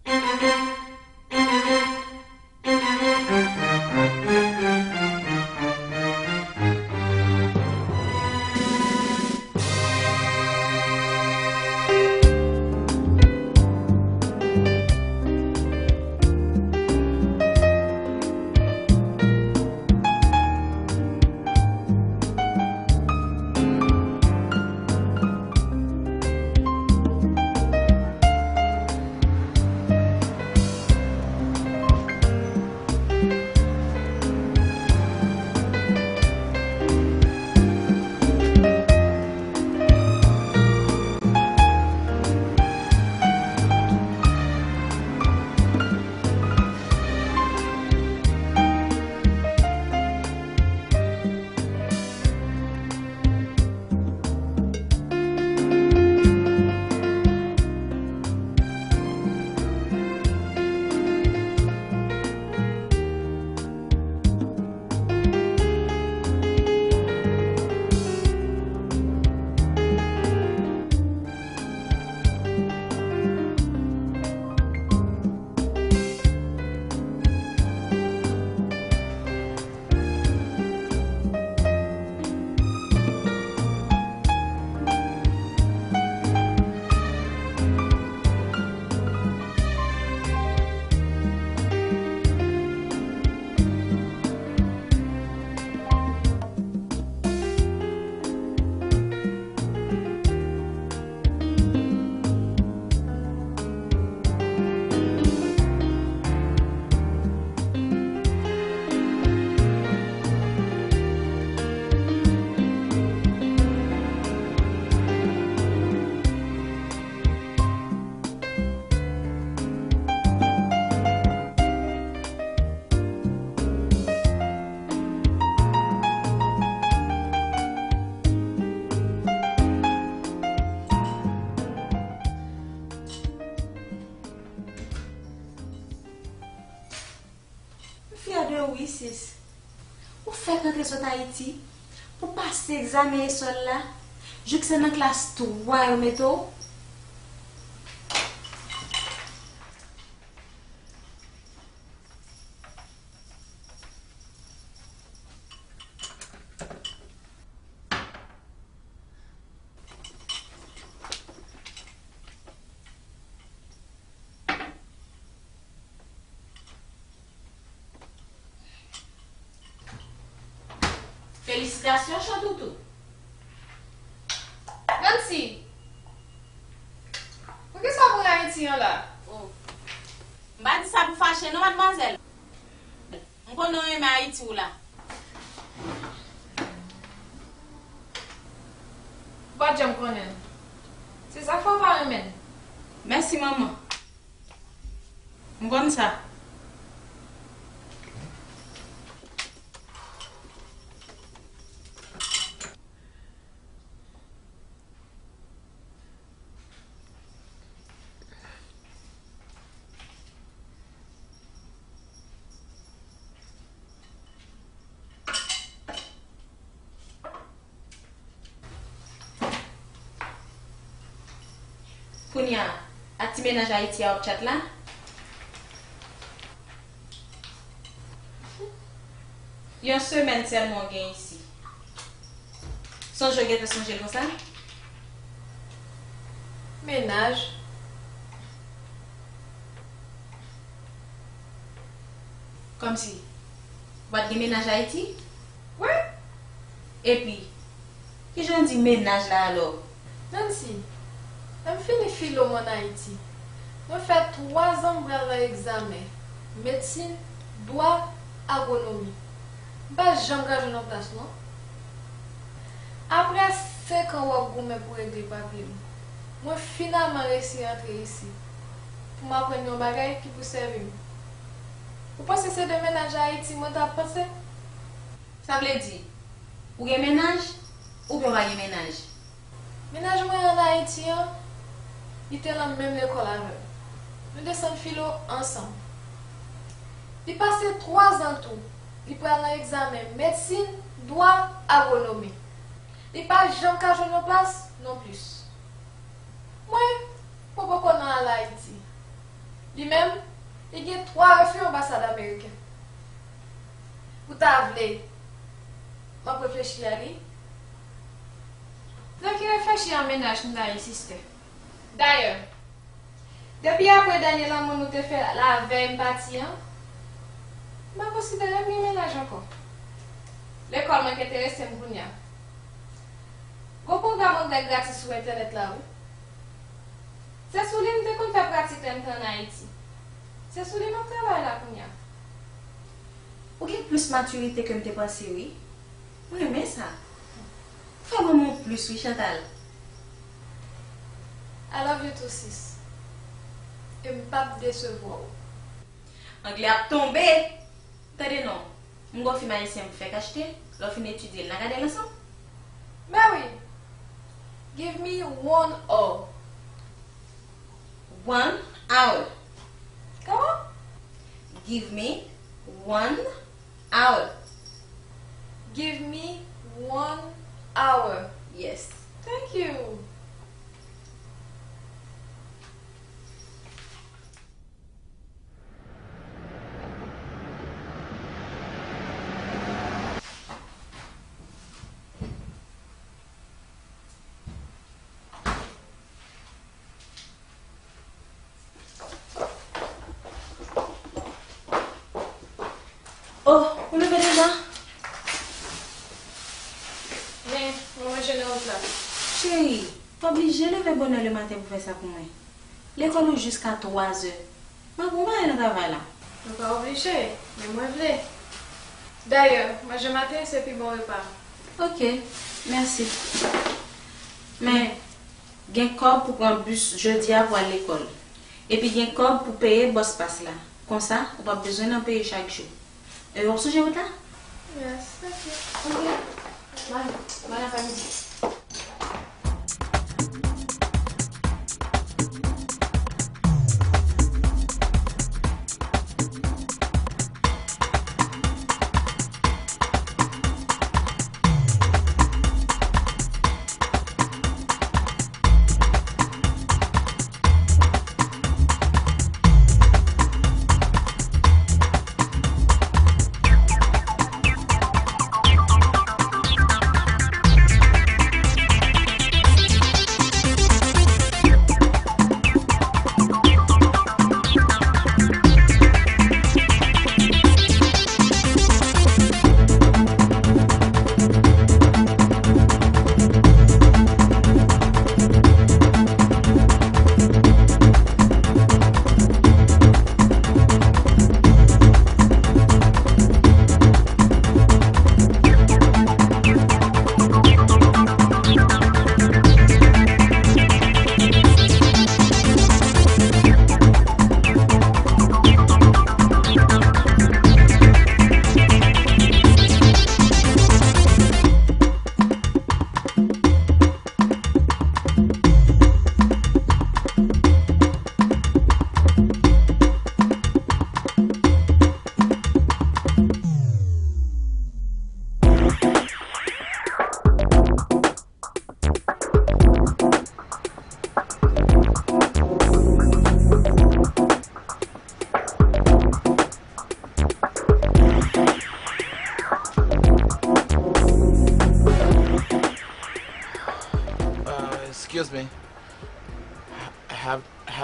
Wi, sis. Ou fèk rantre sot Ayiti pou pase egzamen esòl la, jouk se nan klas twa yo mete w. Felisitasyon, Chantoutou. Nancy! Poukisa w pran Ayiti an la? Oh. M pa di sa pou fache non, madmwazèl. M konnen w renmen Ayiti w la. Ou pa t janm konnen l. Se sa k fè w pa renmen l. Mèsi, manman. M konn sa. Kounye a, ak ti mennaj Ayiti a w ap tchat la? Yon semèn sèlman w gen isi. Sonje w gentan sonje l konsa? Mennaj? Kòmsi, ou pa t gen mennaj Ayiti? Wi. Epi, kijan w di mennaj la alò? Nancy, lè m fini filo m ann Ayiti, mwen fè twa zan m pral nan egzamen, medsin, dwa, agwonomi. M pa janm ka jwenn yon plas non. Apre senk an w ap goumen pou regle papye m, mwen finalman resi rantre isi pou m aprann yon bagay ki pou sèvi m. Ou panse se de mennaj Ayiti mwen t ap panse? Sa vle di, ou gen mennaj oubyen w pa gen mennaj? Mennaj mwen ann Ayiti an, li te nan menm lekòl avè m. Nou desann filo ansanm. Li pase twa zan tou, li pral nan egzamen medsin, dwa, agwonomi. Li pa janm ka jwenn yon plas nonplis. Mwen, mwen poko nan al Ayiti. Li menm, li gen twa refi anbasad ameriken. Ou ta vle m ap reflechi a li? Nan ki reflechi a mennaj m ta ye, sistè? Dayè, depi apre dènye lanmou nou te fè lavèy m pati an, m pa konsidere m gen mennaj ankò. Lekòl mwen k enterese m kounye a. Gon pwogram anglè gratis sou entènèt la, wi. Se sou li m te konn fè pratik lè m te ann Ayiti. Se sou li m ap travay la kounye a. Ou gen plis matirite ke m te panse, wi. Mwen renmen sa. Ou fè m renmen w plis, wi, Chantal. I love you too, sis. E m p ap desevwa w. Anglè ap tonbe! Tande non, m gon fim ayisyen m fèk achte, lè w fin etidye l, n a gade l ansanm. Mary, give me one hour. One hour. Kòman? Give me one hour. Give me one hour. Yes. Thank you. Oh, ou leve deja? Men, mwen manje nan wout la. Cheri, pa oblije leve bonè lematen pou fè sa pou mwen. Lekòl ou jiska twazè. M ap bon bagay nan travay la. Nou pa oblije, men mwen vle. Dayè, manje maten se pi bon repa. Ok, mèsi. Men, gen kòb pou pran bis jodi a pou al lekòl. Epi gen kòb pou peye bòs pas la. Konsa, ou p ap bezwen nan peye chak jou. E w ap sonje wout la? Yes, ok. Ok. Bye. Bon aprèmidi.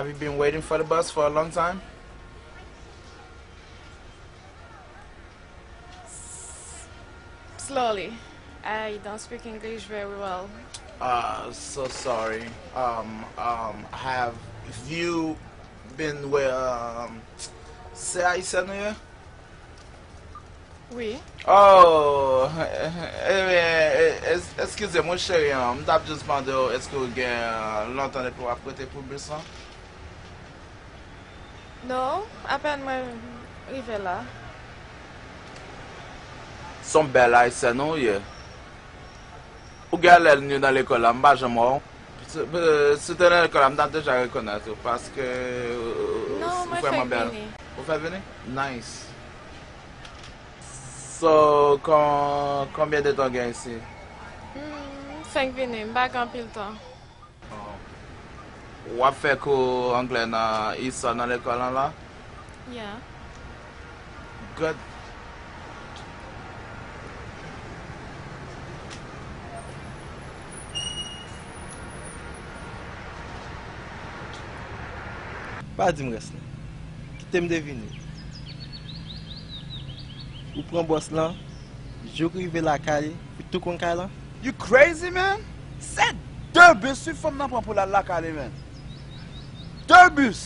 Have you been waiting for the bus for a long time? Slowly. I don't speak English very well. Uh, so sorry. Um, um, have you been with, um, se Ayisyen ou ye? Wi. Oh, ebyen, eskize m, wi, cheri, m t ap jis mande w, èske w gen lontan depi w ap rete pou bis lan? Non, apèn mwen rive la. Se yon bèl Ayisyèn ou ye. Ou gen lè nou nan lekòl la, m pa janm wè w. Si, si w te nan lekòl la, m t ap deja rekonèt ou, paske ou vrèman bèl. Ou fèk vini? Nice. So, kon, konbyen de tan w gen isi? M fenk vini, m pa gen anpil tan. W ap fè kou anglè nan isi nan lekòl lan la? Yeah. Good. Pa di m rès la. Kite m devine. Ou pran bòs lan, jouk rive lakay, ou tou konn kay lan? You crazy, man? Se de bis wi fanm nan pran pou l al lakay li, man. De bis!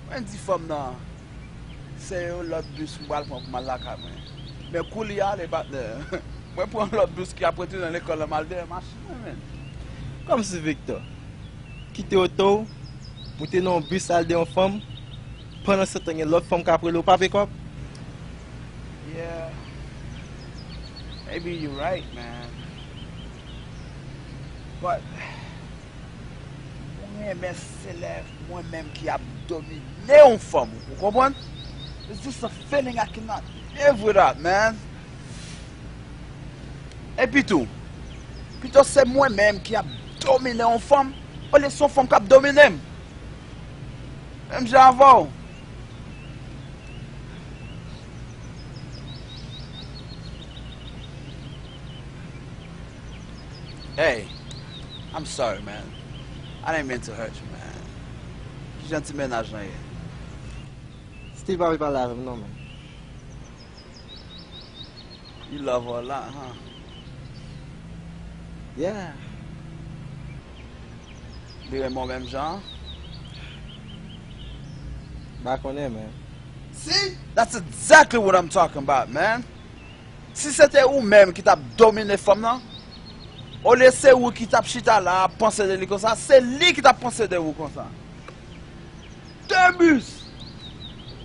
Mwen di fanm nan, se yon lòt bis m pral pran pou m al lakay mwen. Men koulye a, le patnè, mwen pran lòt bis ki ap retounen lekòl la, m al dèyè machin mwen, man. Kòmsi Victor kite oto w, moute nan yon bis al de yon fanm, pandansetan gen lòt fanm k ap rele w pa pekòp? Yeah. Maybe you right, man. But mwen renmen se lè mwen menm ki ap domine yon fanm, ou konprann? It's just a feeling I cannot live without, man. Epi tou, pito se mwen menm ki ap domine yon fanm, olye se yon fanm k ap domine m. Menm jan avè w. Hey, I'm sorry, man. I didn't mean to hurt you, man. Kijan ti mennaj lan ye? Steve pa vle pale avè m non, man. You love her a lot, huh? Yeah. Li renmen w menm jan? M pa konnen, man. See? That's exactly what I'm talking about, man. Si se te ou menm ki t ap domine fanm nan, olye se ou ki t ap chita la ap panse de li konsa, se li ki t ap panse de ou konsa. De bis!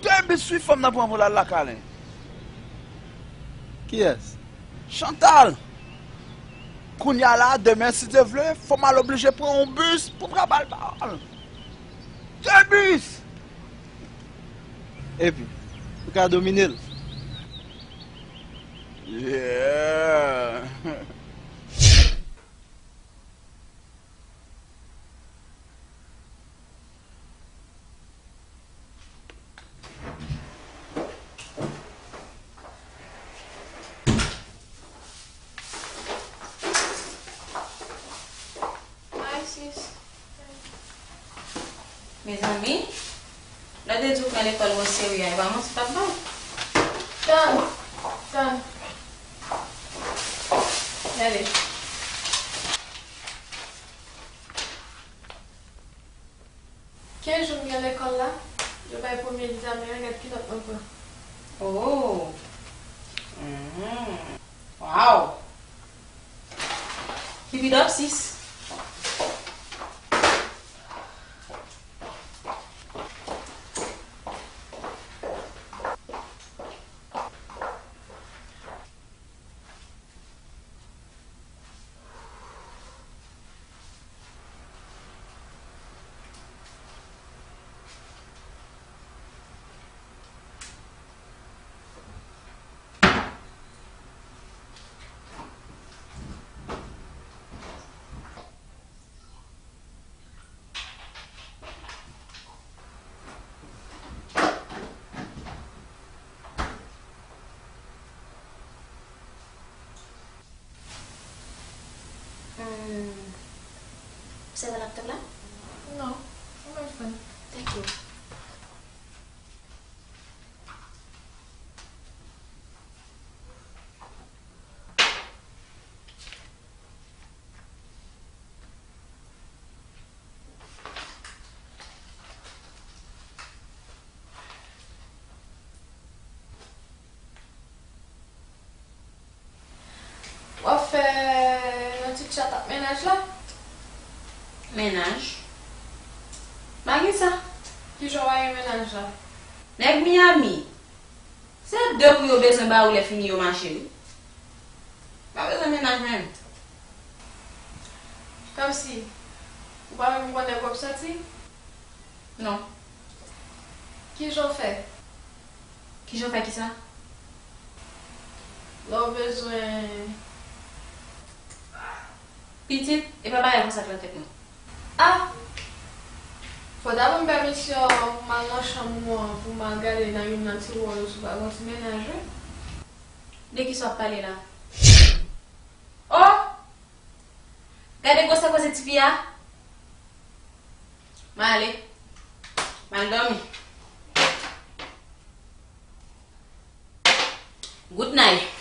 De bis wi fanm nan pran pou l al lakay li. Kiyès? Chantal! Kounye a la, demen, si Dye vle, fò m al oblije pran yon bis pou m ka ba l pawòl. De bis! Epi, ou ka domine l? Yeah! Hi, sis. Mezanmi, lè w te di w pran lekòl w oserye a, e pa manti w t ap bay. Tann, tann. Gade. Kenz jou m gen lekòl la, yo bay premye egzamen an, gad ki nòt mwen pran. Oh! Mhm. Wow! Keep it up, sis! la? Non, mwen menm fann. Thank you. W ap fè yon ti tchat ak mennaj la? Mennaj? Bagay sa? Kijan w ap gen mennaj la? Nèg Miami. Se de kou yo bezwen ba ou lè fini yo mache wi. Pa bezwen mennaj menm. Kòmsi, ou pa menm konnen kote w ap soti? Non. Kijan w fè? Kijan w fè kisa? Lè w bezwen. Pitit, e pa bagay konsa k nan tèt mwen. Ah! Fò w ta ban m pèmisyon pou m al nan chanm ou an, pou m al gade nan youn nan tiwa yo si w pa gen yon ti mennaj wi. De kisa w ap pale la? Oh! Gade gwosè koze tifi a. M ale. M al dòmi. Good night.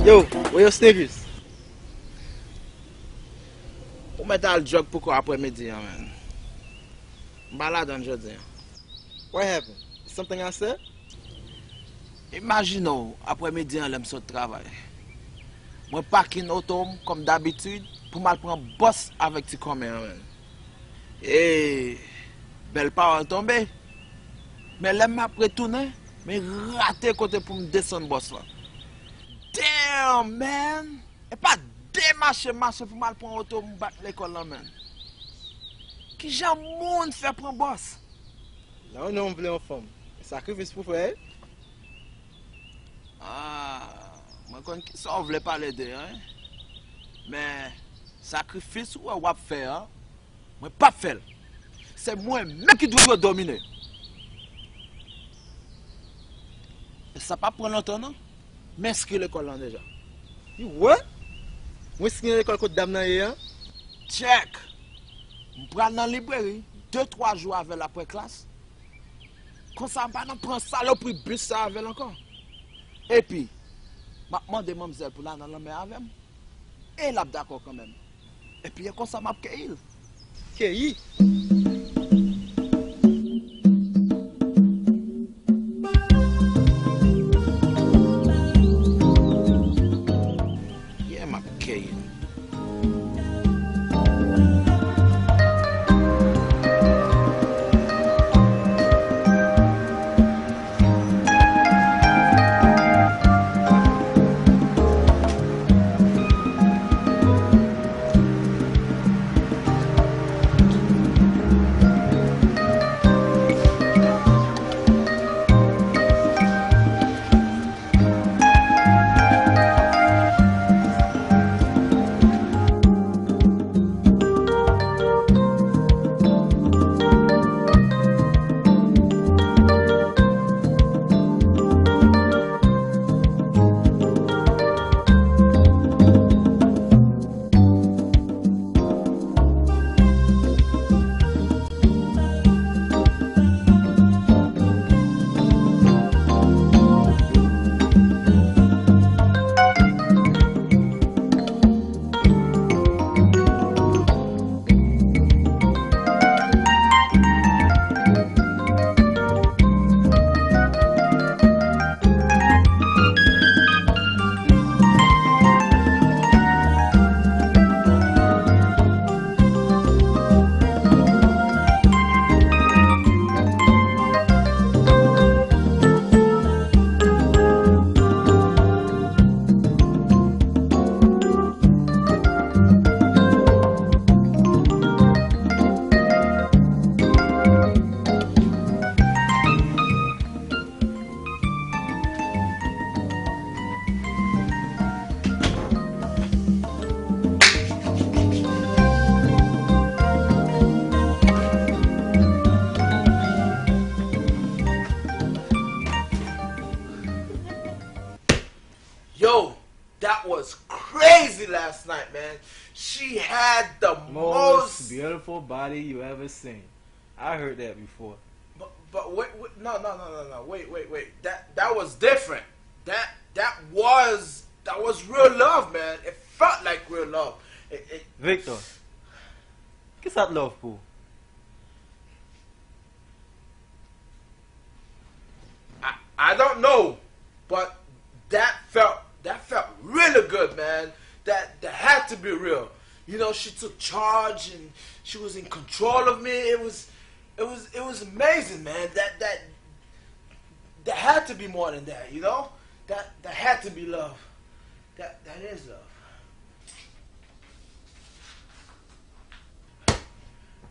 Yo, where your sneakers? Ou mèt al jòg pou kò aprèmidi an, man. M pa ladann jodi an. What happened? Something I said? Imajine w, aprèmidi an lè m sot travay. Mwen pakin oto m kòm dabitid pou m al pran bòs avèk ti kòmè an, man. E bèl pawòl tonbe. Men lè m ap retounen, men rate kote pou m desann bòs lan. Damn, man! E pa de mache m mache pou m al pran oto m bat lekòl lan, man. Kijan moun fè pran bòs? Lè w non w vle yon fanm, e sakrifis pou fè, wi. Ah, mwen konn kisa w vle pale de an, wi. Men, sakrifis ou wè w ap fè an, mwen p ap fè l. Se mwen menm ki dwe domine. E sa p ap pran lontan, non. M enskri lekòl lan deja. You what? Ou enskri nan lekòl kot dam nan ye an? Check! M pral nan libreri de twa jou avè l apre klas. Konsa m pa nan pran salopri bis sa avè l ankò. Epi, m ap mande manmzèl pou l al nan lanmè avè m. E l ap dakò kanmenm. Epi e konsa m ap keyi l. Keyi? Yeah, m ap keyi l. crazy last night, man. She had the Most most. Beautiful body you ever seen. I heard that before. But, but wait, wait, no, no, no, no, no. Wait, wait, wait. That that was different. That that was that was real love, man. It felt like real love. It, it, Victor, kisa t love pou? I, I don't know, but that felt that felt really good, man. That that had to be real. You know, she took charge and she was in control of me. It was, it was, it was amazing, man. That that that had to be more than that. You know, that that had to be love. That that is love.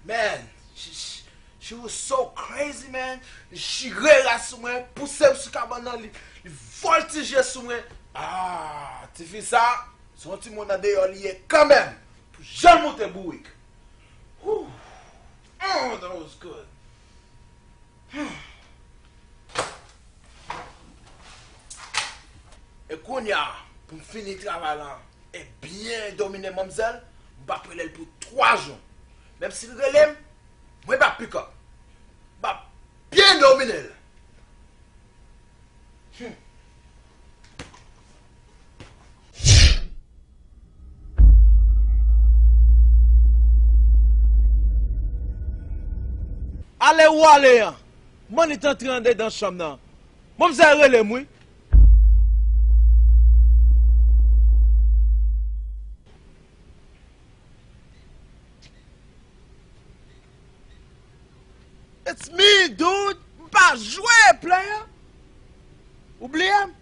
Man, she, she, she was so crazy, man. Li chire ras sou mwen, pouse m sou kabann nan, li, li vòltije sou mwen. Ah, tifi sa, se yon timoun andeyò li ye kanmenm. Pou jan l moute bourik. Whew. Oh, that was good. E kounye a, pou m fini travay la e byen domine manmzèl, m p ap rele l pou twa jou. Menm si l rele m, mwen p ap pick up. M ap byen domine l. Hmm. Ale ou ale an. Manit antre andedan chanm nan. Manmzèl rele m wi. It's me, dude. M pa jwe, player. Ou bliye m?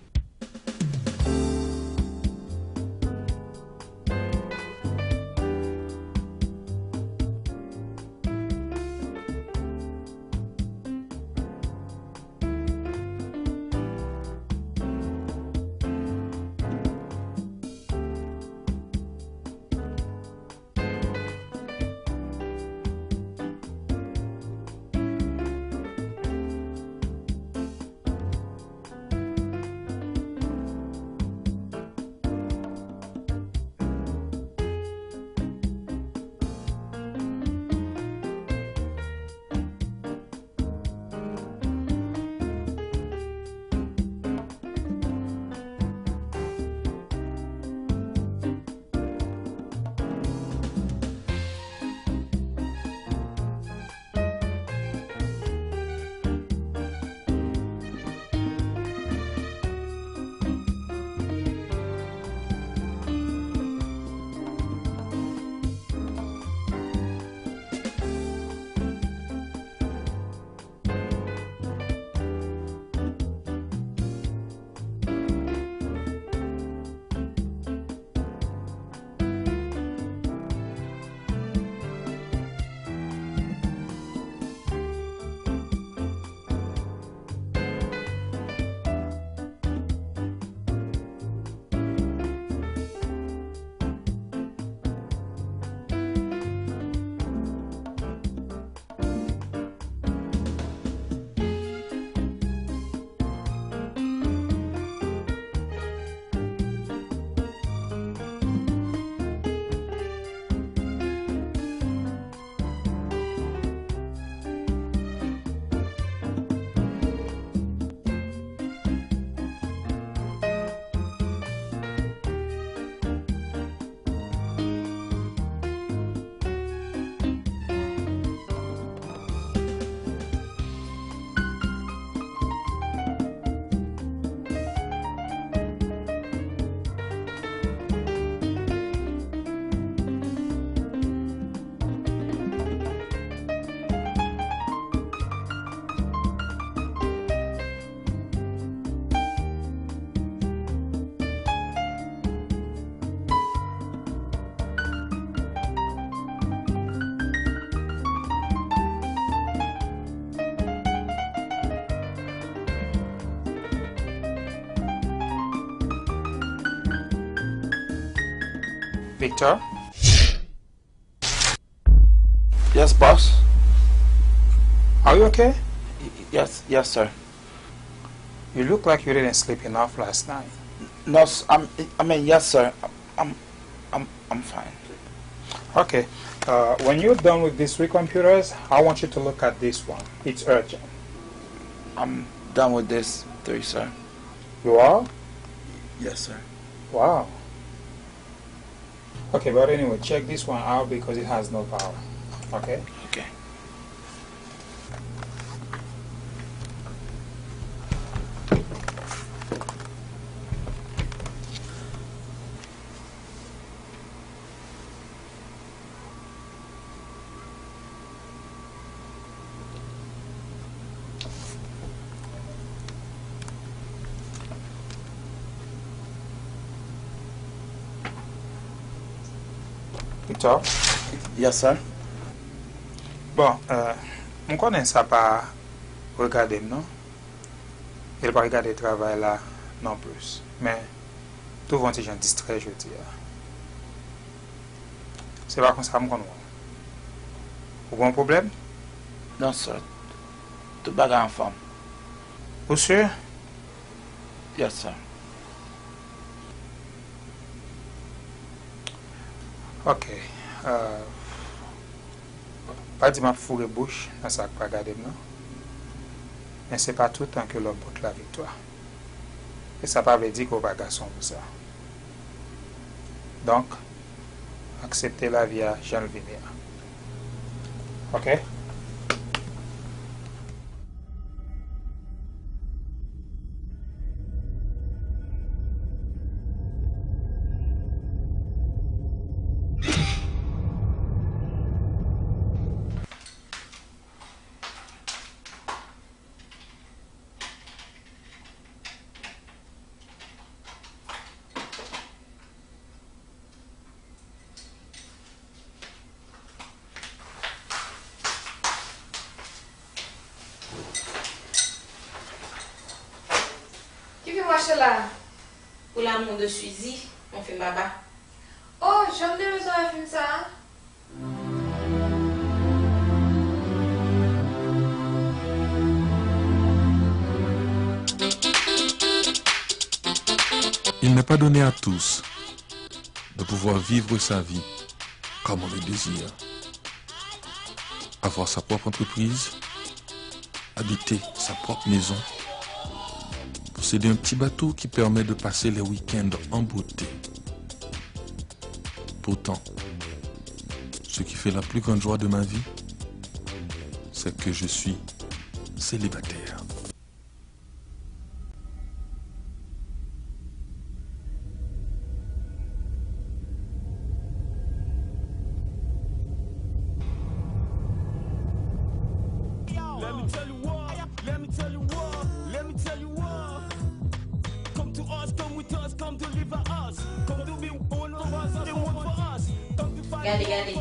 Victor? Yes, boss. Are you okay? Yes, yes, sir. You look like you didn't sleep enough last night. No, s- I'm, I mean, yes, sir. I'm, I'm, I'm fine. Okay. Uh, when you're done with these three computers, I want you to look at this one. It's urgent. I'm done with this three, sir. You are? Yes, sir. Wow. Okay, but anyway, check this one out because it has no power. Okay? Okay. Victor? Yes, sir. Bon, euh, m konnen sa pa regade m, non. E l pa regade travay la non plis. Men, twouve yon ti jan distrè jodi a. Se pa konsa m konn wè w. Ou gen yon pwoblèm? Non, sir. Tout bagay anfòm. Ou si? Yes, sir. Ok. Euh, pa di m ap foure bouch nan sa k pa gade m nan. Men se pa toutan ke lòm pote laviktwa. E sa pa vle di ke w pa gason pou sa. Donk, aksepte lavi a jan l vini an. Ok? Ki fim w achte la a? Pour l'amour de Suzy, yon fim baba. Oh, jan m te bezwen wè fim sa a. Il n'est pas donné à tous de pouvoir vivre sa vie comme on le désire. Avoir sa propre entreprise, habiter sa propre maison, posséder un petit bateau qui permet de passer les week-ends en beauté. Pourtant, ce qui fait la plus grande joie de ma vie, c'est que je suis célibataire. Let me tell you what, let me tell you what, let me tell you what. Come to us, come with us, come deliver us. Come to be one for us, be one for us. Come to fight. Gade, gade.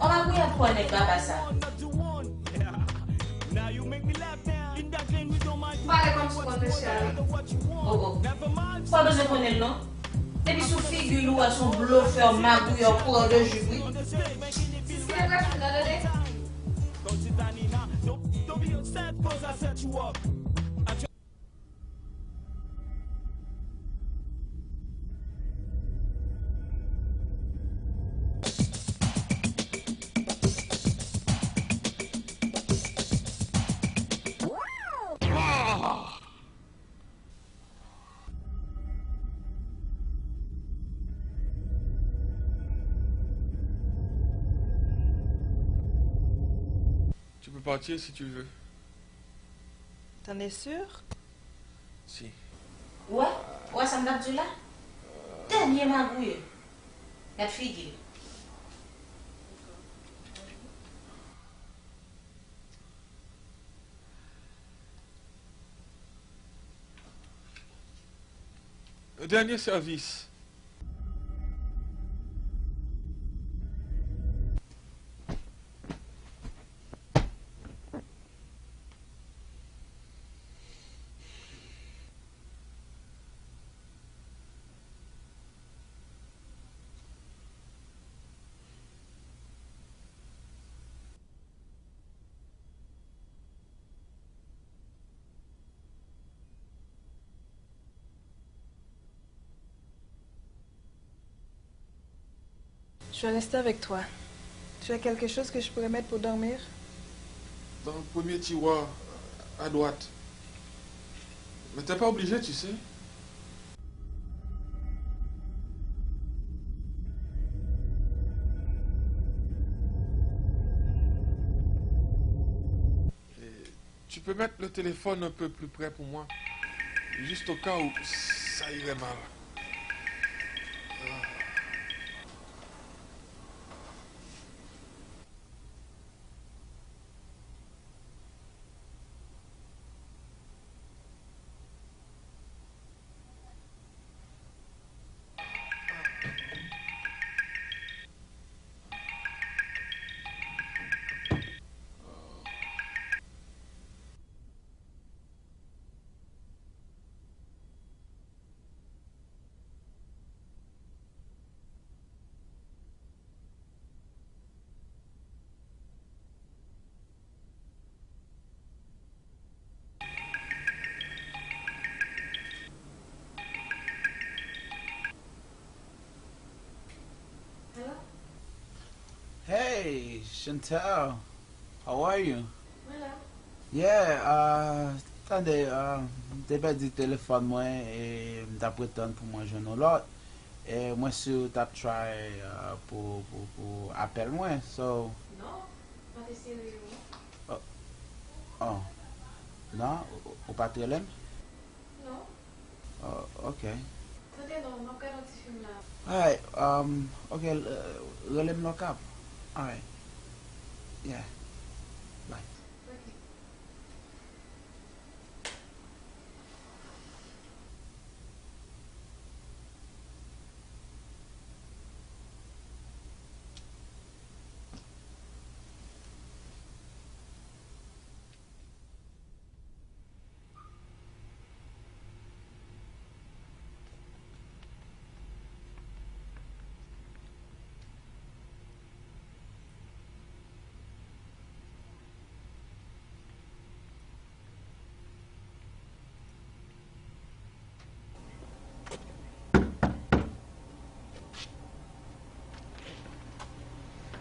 On magouy ap pran nèg baba sa. Pale kòmsi w konn mesye a wi. Oh, oh. Ou pa bezwen konnen l non. Depi sou figi l ou wè se yon blofè, magouyè, kourè de jip wi. Si se vrè fim nan, tande. Tu peux partir si tu veux. T'en es sûr? Si. Ou wè? Ou wè sa m t ap di w la? Dènye magouyè. Gad figi l. Yon dènye sèvis. Je reste avec toi. Tu as quelque chose que je pourrais mettre pour dormir? Dans le premier tiroir, à droite. Mais t'es pas obligé, tu sais. Et tu peux mettre le téléphone un peu plus près pour moi, juste au cas où ça irait mal. Hey, Chantel, how are you? Yeah, uh, tande, uh, m te pèdi telefòn mwen e m t ap ret tann pou mwen jwenn yon lòt. E mwen si w t ap try uh, pou, pou, pou apèl mwen, so. Non, m pa t eseye rele w non. Oh. Oh. Non, ou, ou pa t rele m? Non. Oh, ok. Tande non, m ap gade yon ti fim la. Alright, um, ok, rele m lè w kab. Alright. Yeah. Bye. Ok.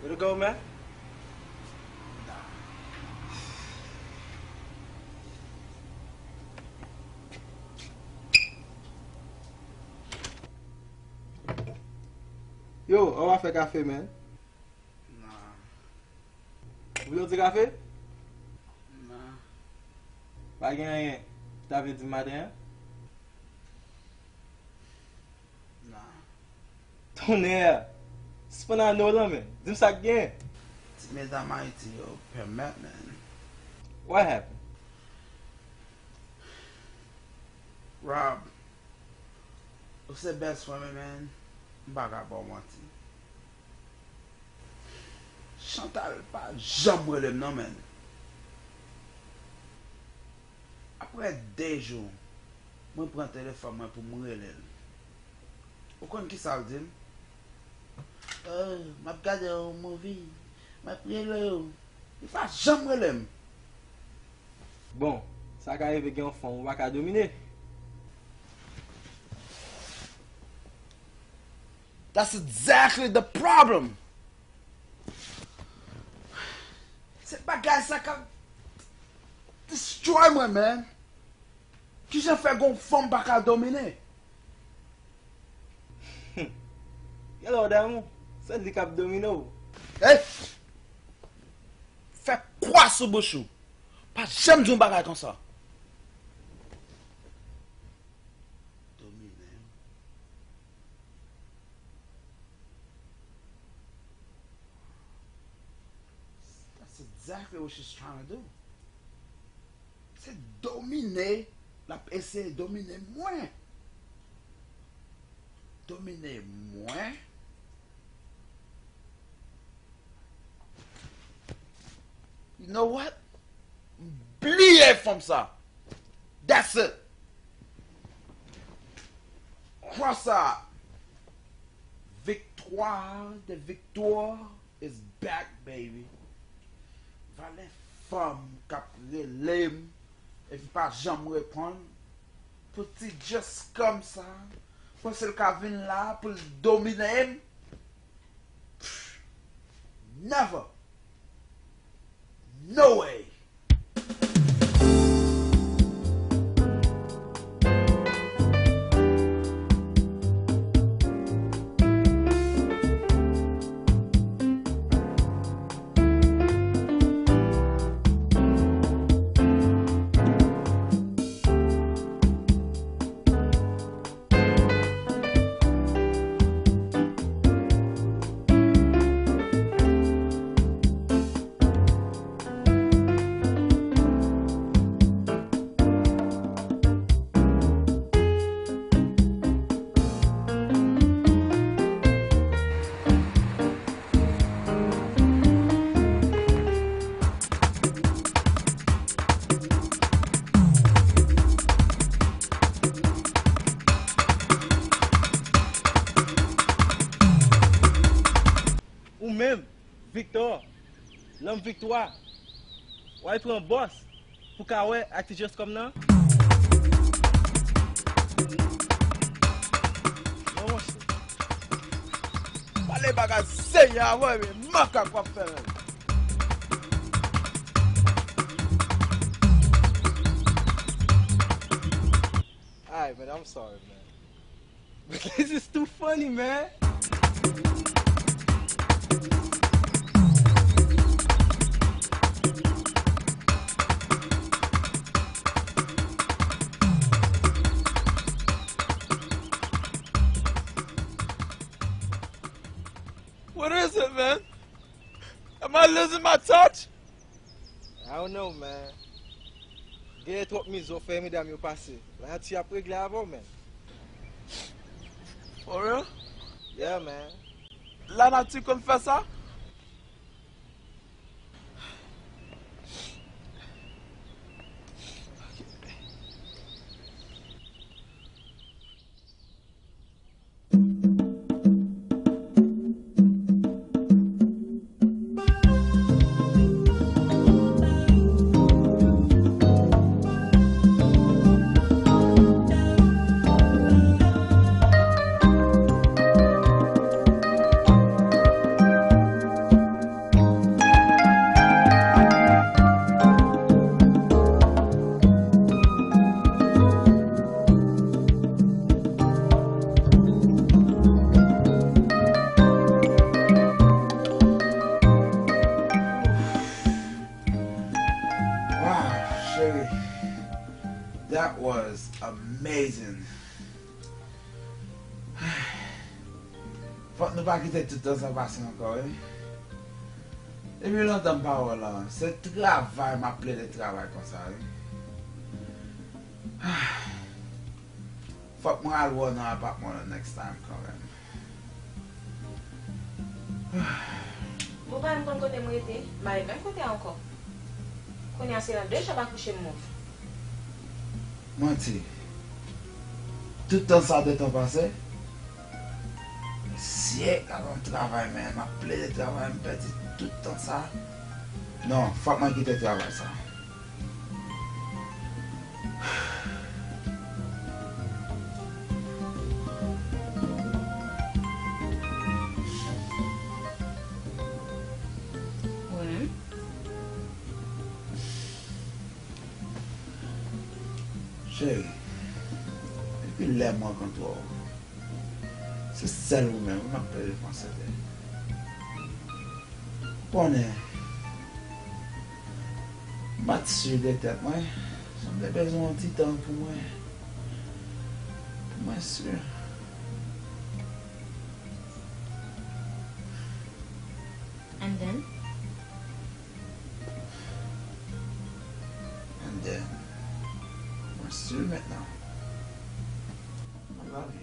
Way to go, man. Yo, an w a fè kafe, man? Ou vle yon ti kafe? Pa gen anyen. Ou ta vle di m maten an? Tonnè! Sispann ane w lan, men. Di m sa k gen. Ti medam Ayiti yo pèmèt, man. What happened? Rob, ou se best friend mwen, man. M pa ka ba w manti. Chantal pa janm rele m non, man. Apre de jou, mwen pran telefòn mwen pou m rele l. Ou konn kisa l di m? Oh, m ap gade yon movie. M ap rele w. Li pa janm rele m. Bon, sa ka rive gen yon fanm ou pa ka domine. That's exactly the problem. Se bagay sa k ap destroy mwen, man. Kijan fè gon fanm pa ka domine? Genlè w damou, se li k ap domine w. Ey! Fè kwa sou bouch ou. Pa janm di yon bagay konsa. Domine. That's exactly what she's trying to do. Se domine, l ap eseye domine mwen. Domine mwen. You know what? Bliye fanm sa. That's it. Cross out. Victoire de victoire is back, baby. Valè fanm k ap rele m epi pa janm reponn. Pou ti just kòmsa, panse l ka vin la pou l domine m. Never. No way. Ou menm, Victor, Lòm Viktwa, w al pran bòs pou ka wè ak ti Joscom nan? Non, monchè. Pale bagay serye avè m, men makak w ap fè menm. Alright, man, I'm sorry, man. But this is too funny, man. What is it, man? Am I losing my touch? I don't know, man. Genlè twòp mize w fè medam yo pase. Lanati ap regle avè w, man. For real? Yeah, man. Lanati konn fè sa? Wow, cheri, that was amazing. Fòk nou pa kite tout tan sa pase ankò, wi. Depi lontan m pa wè w la, se travay, m ap plede travay konsa, wi. Fòk mwen al wè w nan apatman w lan next time kanmenm. Bon, pa menm konn kote m rete, m pa ret menm kote a ankò. Kounye a se nan de janm akouche m mouri. Manti. Tout tan sa de tan pase? Mesye, gade yon travay, men m ap plede travay, m pèdi tout tan sa. Non, fòk mwen kite travay sa. Ou menm? Cheri, depi lè m rankontre w, se sèl ou menm m ap plede panse de. Ou konnen, m pa t si de tèt mwen, sa m te bezwen yon ti tan pou mwen, pou mwen si. And then? And then, mwen si mentnan. I love you.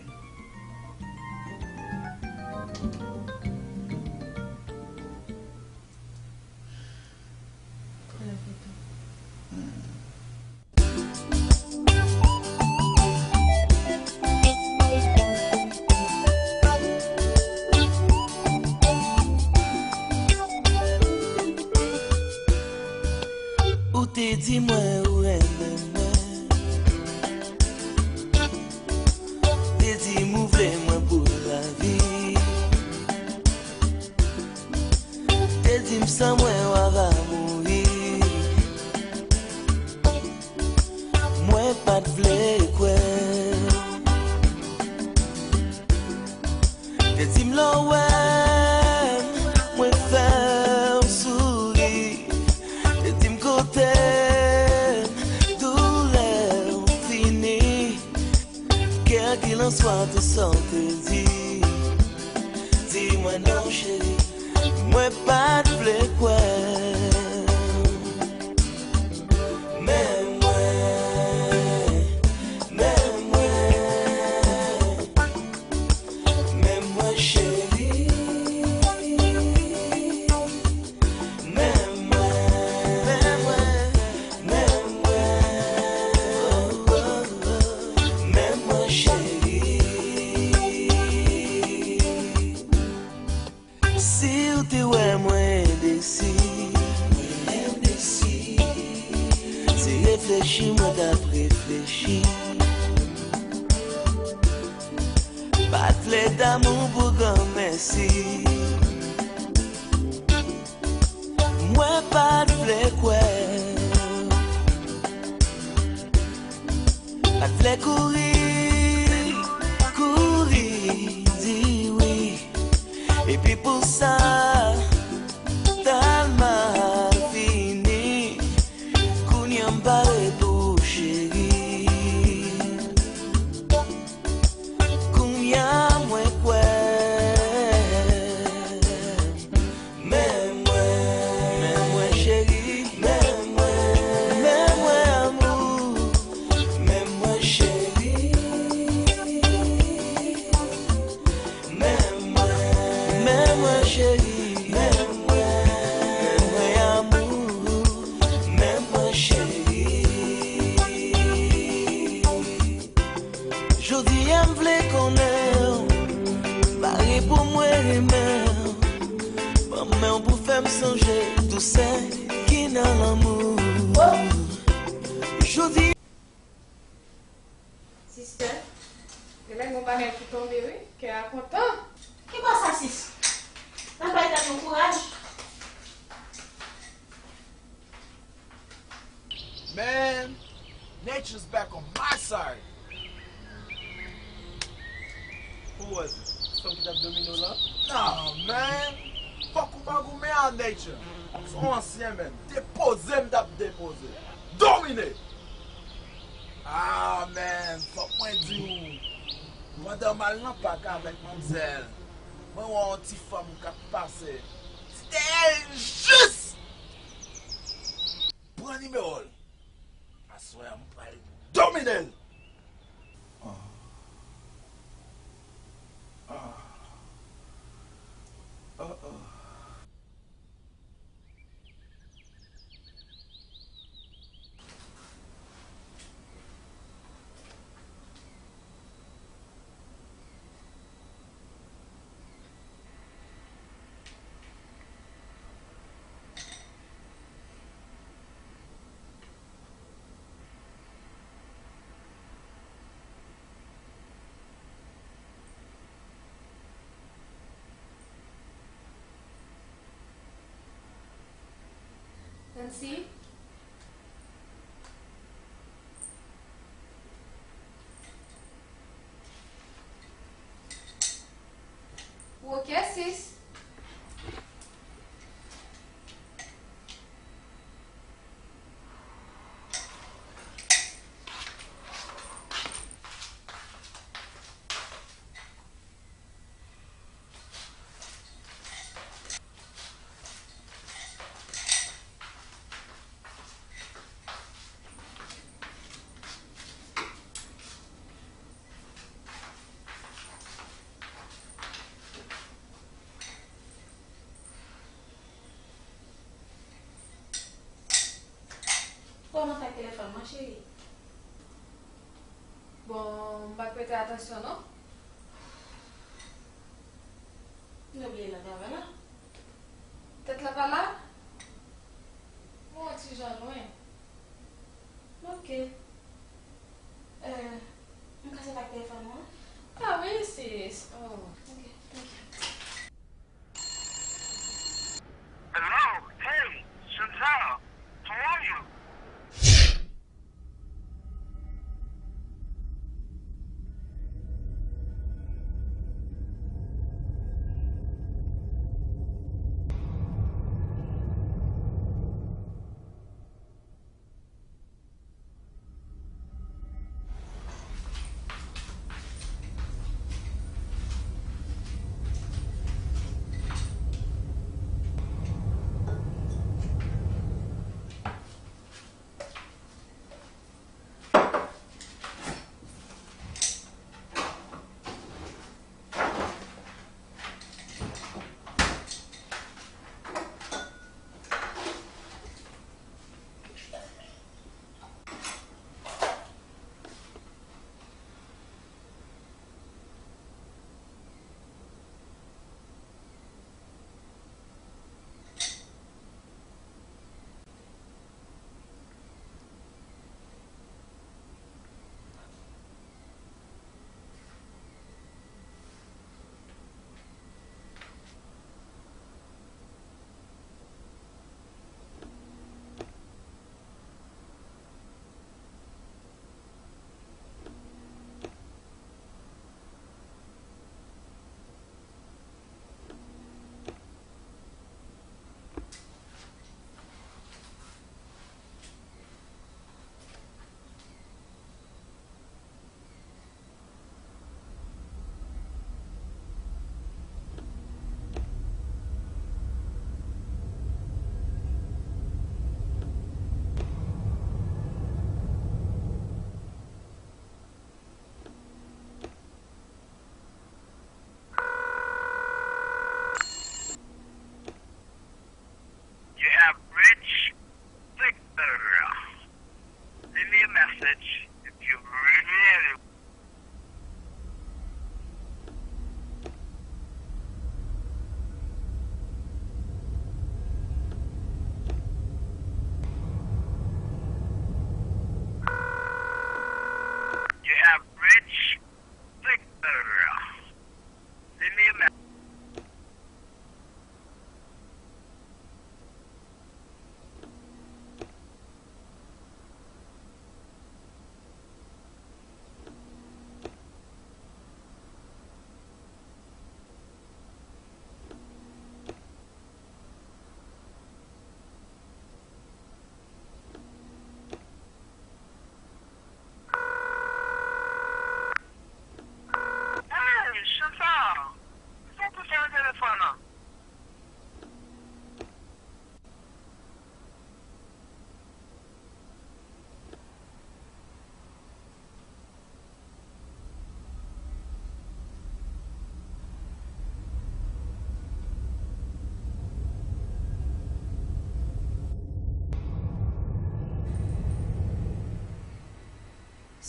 I love you too. Mm. Ou te di mwen ou renmen mwen. Te di m ou vle mwen pou lavi. Te Tan mwen w a va mouri. Mwen pa t vle kwè. Te di m lè w wè m, mwen fè w souri. Te di m kote m, doulè w fini. Kèlkilanswa tout sa w te di, di mwen non, cheri, mwen pa t vle kwè. Men mwen, men mwen, men mwen, cheri. Men mwen, men mwen, men mwen, oh, oh, oh, men mwen, cheri. Si w te wè mwen endesi, se reflechi mwen t ap reflechi. Pa t vle damou pou granmèsi. Mwen pa t vle kwè. Pa t vle kouri, kouri, di wi. Epi pou sa, ta l mal fini. Kounye a m pare pou ou, cheri. Kounye a mwen kwè. Men mwen, men mwen, cheri. Men mwen, men mwen, amou. Men mwen, cheri. Men mwen, men mwen, cheri. Men mwen, men mwen, amou. Men mwen, cheri. Jodi a m vle konnen w pare pou mwen renmen w. Ban m men w pou fè m sonje dousè ki nan lanmou. Jodi Sistè, genlè gon bagay ki tonbe wi, kè a kontan. Ki bò sa, sis? N ap bay tèt nou kouraj. Man, nature's back on my side. Who was it? Fanm ki t ap domine w lan? Nah, man. Fòk ou pa goumen a nature. Se yon ansyen, man. Depoze m t ap depoze. Domine! Ah, man, fòk mwen di w, pandan m al nan pak avèk manmzèl, mwen wè yon ti fanm k ap pase. Se te jis! Pran nimewo l. Aswè a, m pral domine l. Ah. Ah. Oh, oh. Nancy? Ou oke, sis? Kòman sa ak telefòn nan, cheri? Bon, m pa t prete atansyon, non. M te bliye l nan travay la. Tèt la pa la? Mwen yon ti jan lwen. Oke. Euh, m ka sot ak telefòn nan? Ah wi, sis. Oh. Oke, thank you. Hello?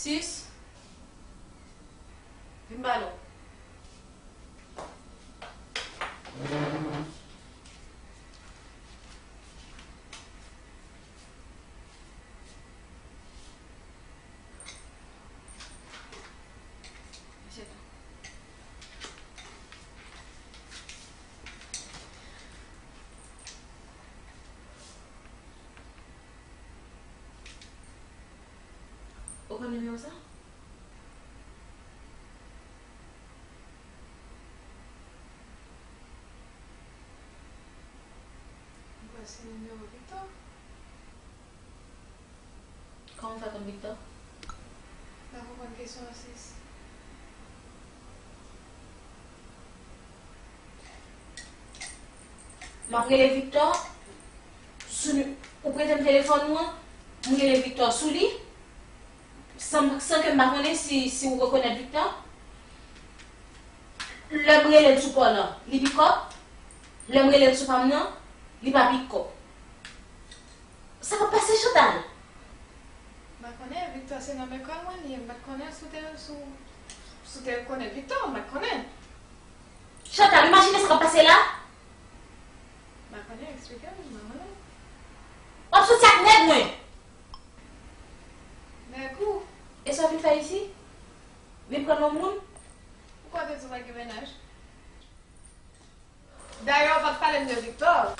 Sis, vin pale w. Ou konn nimewo sa? Ou kwè se nimewo Victor? Kòman w fè konn Victor? M pa konprann kesyon an, sis. M ap rele Victor sou ni-, ou prete m telefòn ou an, m rele Victor sou li, san, san ke m pa konnen si, si ou rekonèt Victor. Lè m rele l sou pa w lan, li pikòp. Lè m rele l sou pa m nan, li pa pikòp. Sa k ap pase, Chantal? M pa konnen, Victor se nan lekòl mwen li ye, m pa t konnen si w te, si w, si w te rekonèt Victor, m pa t konnen. Chantal, imajine sa k ap pase la. M pa konnen, eksplike m, m pa konnen. W ap soti ak nèg mwen. Nèg ou? E sa w vin fè isi? Vin pran non moun? Ou kwè w te di w pa t gen mennaj? Dayè, w pa t pale m de Victor.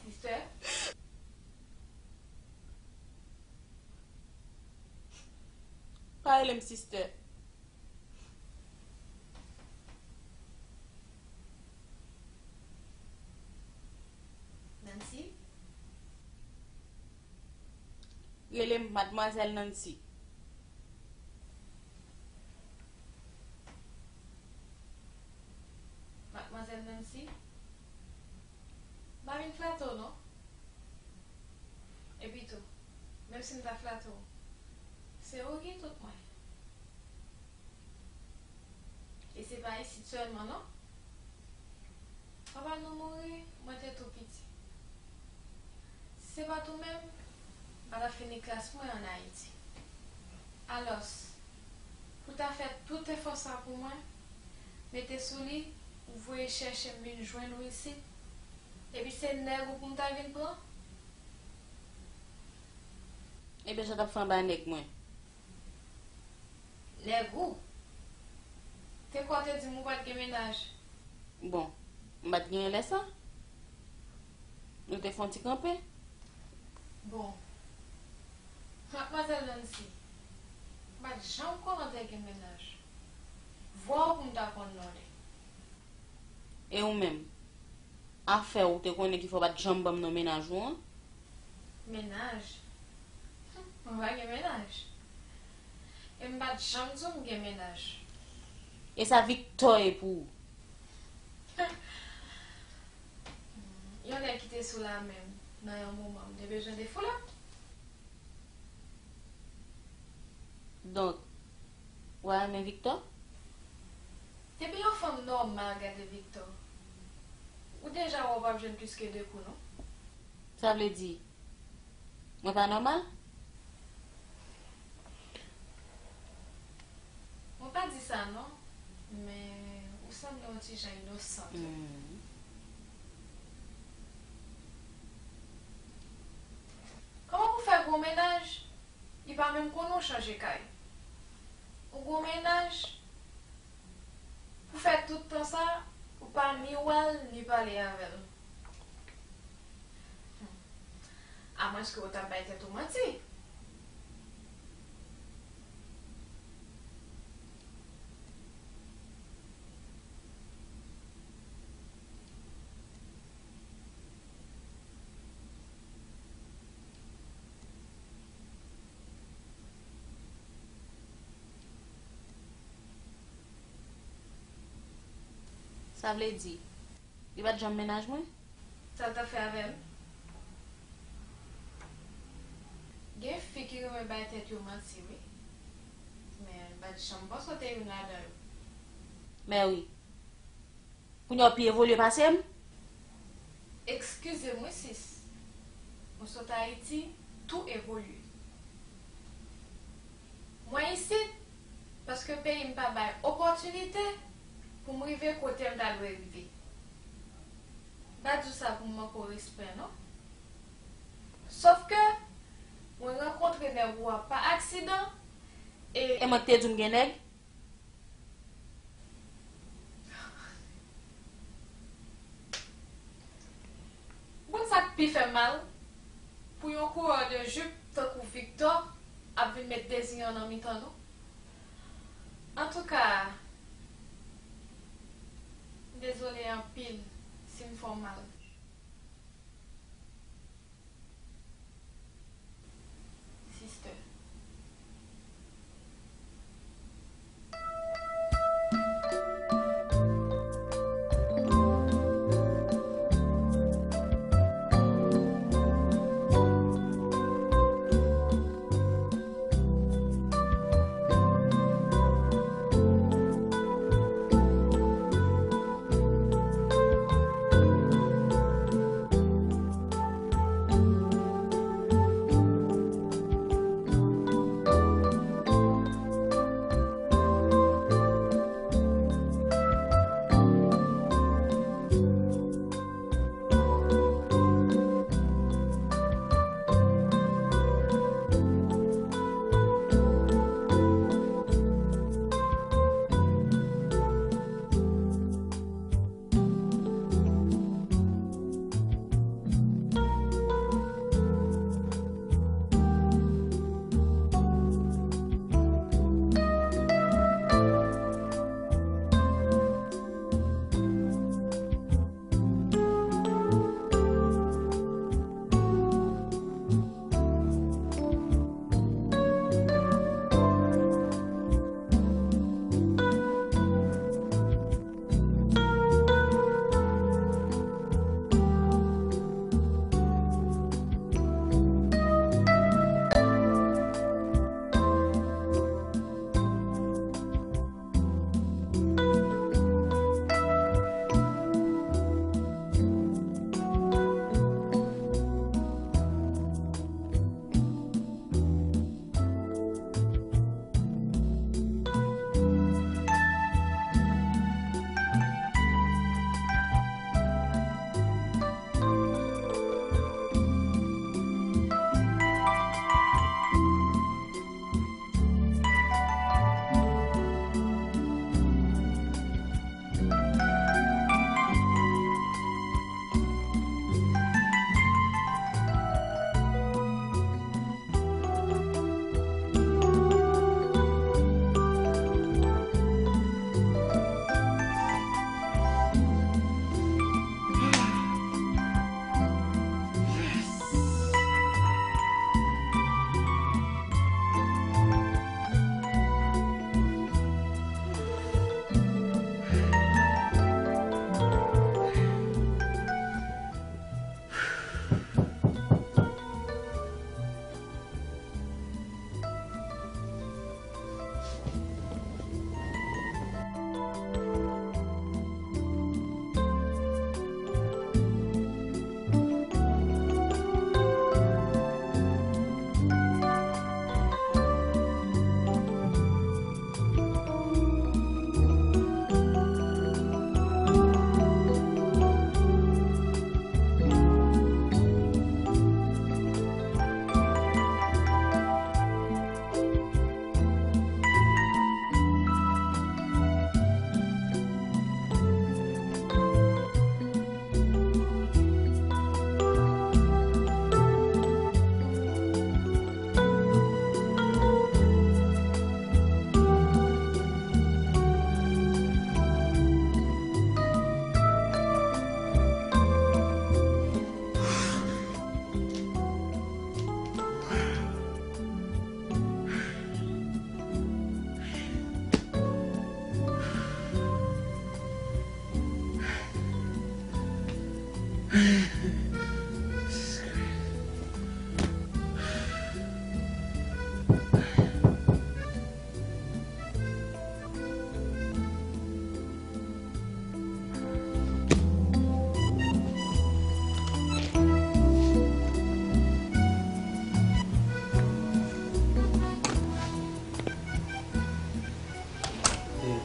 Sistè? Pa rele m sistè. Nancy? Rele m Madmwazèl Nancy. Madmwazèl Nancy? M pa vin flate w non. Epi tou, menm si m ta flate w, se ou ki tout mwen. E se pa isit sèlman non. Papa nou mouri, mwen te tou piti. Si se pa t ou menm, m pa t ap fini klas mwen ann Ayiti. Alòs, pou w ta fè tout efò sa pou mwen, mete sou li, ou voye chèche m vin jwenn ou isit, epi se nèg ou pou m ta vin pran? Ebyen, sa w t ap fè anba nèg mwen? Nèg ou? Te kwè w te di m ou pa t gen mennaj. Bon, m pa t genyen lè sa. Nou te fè yon ti kanpe. Bon. Madmwazèl Nancy, m pa t janm konnen w te gen mennaj. Vwa w pou m ta konn non li. E ou menm? Afè w, ou te konnen ki fè w pa t janm ban m non mennaj ou an? Mennaj? Hum, mwen pa gen mennaj. E m pa t janm di w m gen mennaj. E sa Victor ye pou ou? Yon nèg ki te sou lamen m nan yon moman m te bezwen defoulan. Donk, w a renmen Victor? Depi yon fanm nòmal gade Victor, ou deja wè w p ap jwenn plis ke de kou non. Sa vle di, mwen pa nòmal? Mwen pa di sa non, men ou sanble yon ti jan inosan tou. Hmm. Kòman pou fè gwo mennaj? Li pa menm konnen w chanje kay. Ou gwo mennaj, pou fè tout tan sa, ou pa ni wè l, ni pale avè l. Hmm. Amwenske ou ta bay tèt ou manti. Sa vle di, li pa t janm mennaj mwen? Sa l t ap fè avè m? Gen fi ki renmen bay tèt yo manti, wi. Men m pa t janm panse w te youn ladan yo. Men wi. Kounye a w pi evolye pase m? Eskize m wi sis. Mwen sot Ayiti, tou evolye. Mwen isit paske peyi m pa bay opòtinite pou m rive kote m ta dwe rive. M pa di w sa pou m manke w respè non. Sòf ke mwen rankontre nèg ou a pa aksidan e. E mwen ki te di w m gen nèg? Ou konn sa k pi fè m mal? Pou yon kourè de jip tankou Victor ap vin met dezi an nan mitan nou. Antouka, m dezole anpil si m fè w mal. Sister.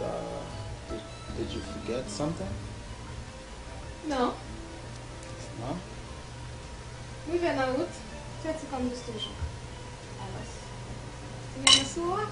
Uh, did, did you forget something? Non. Non? M rive nan wout, tèt kòm dous toujou. Alò, ou gen sou ou a?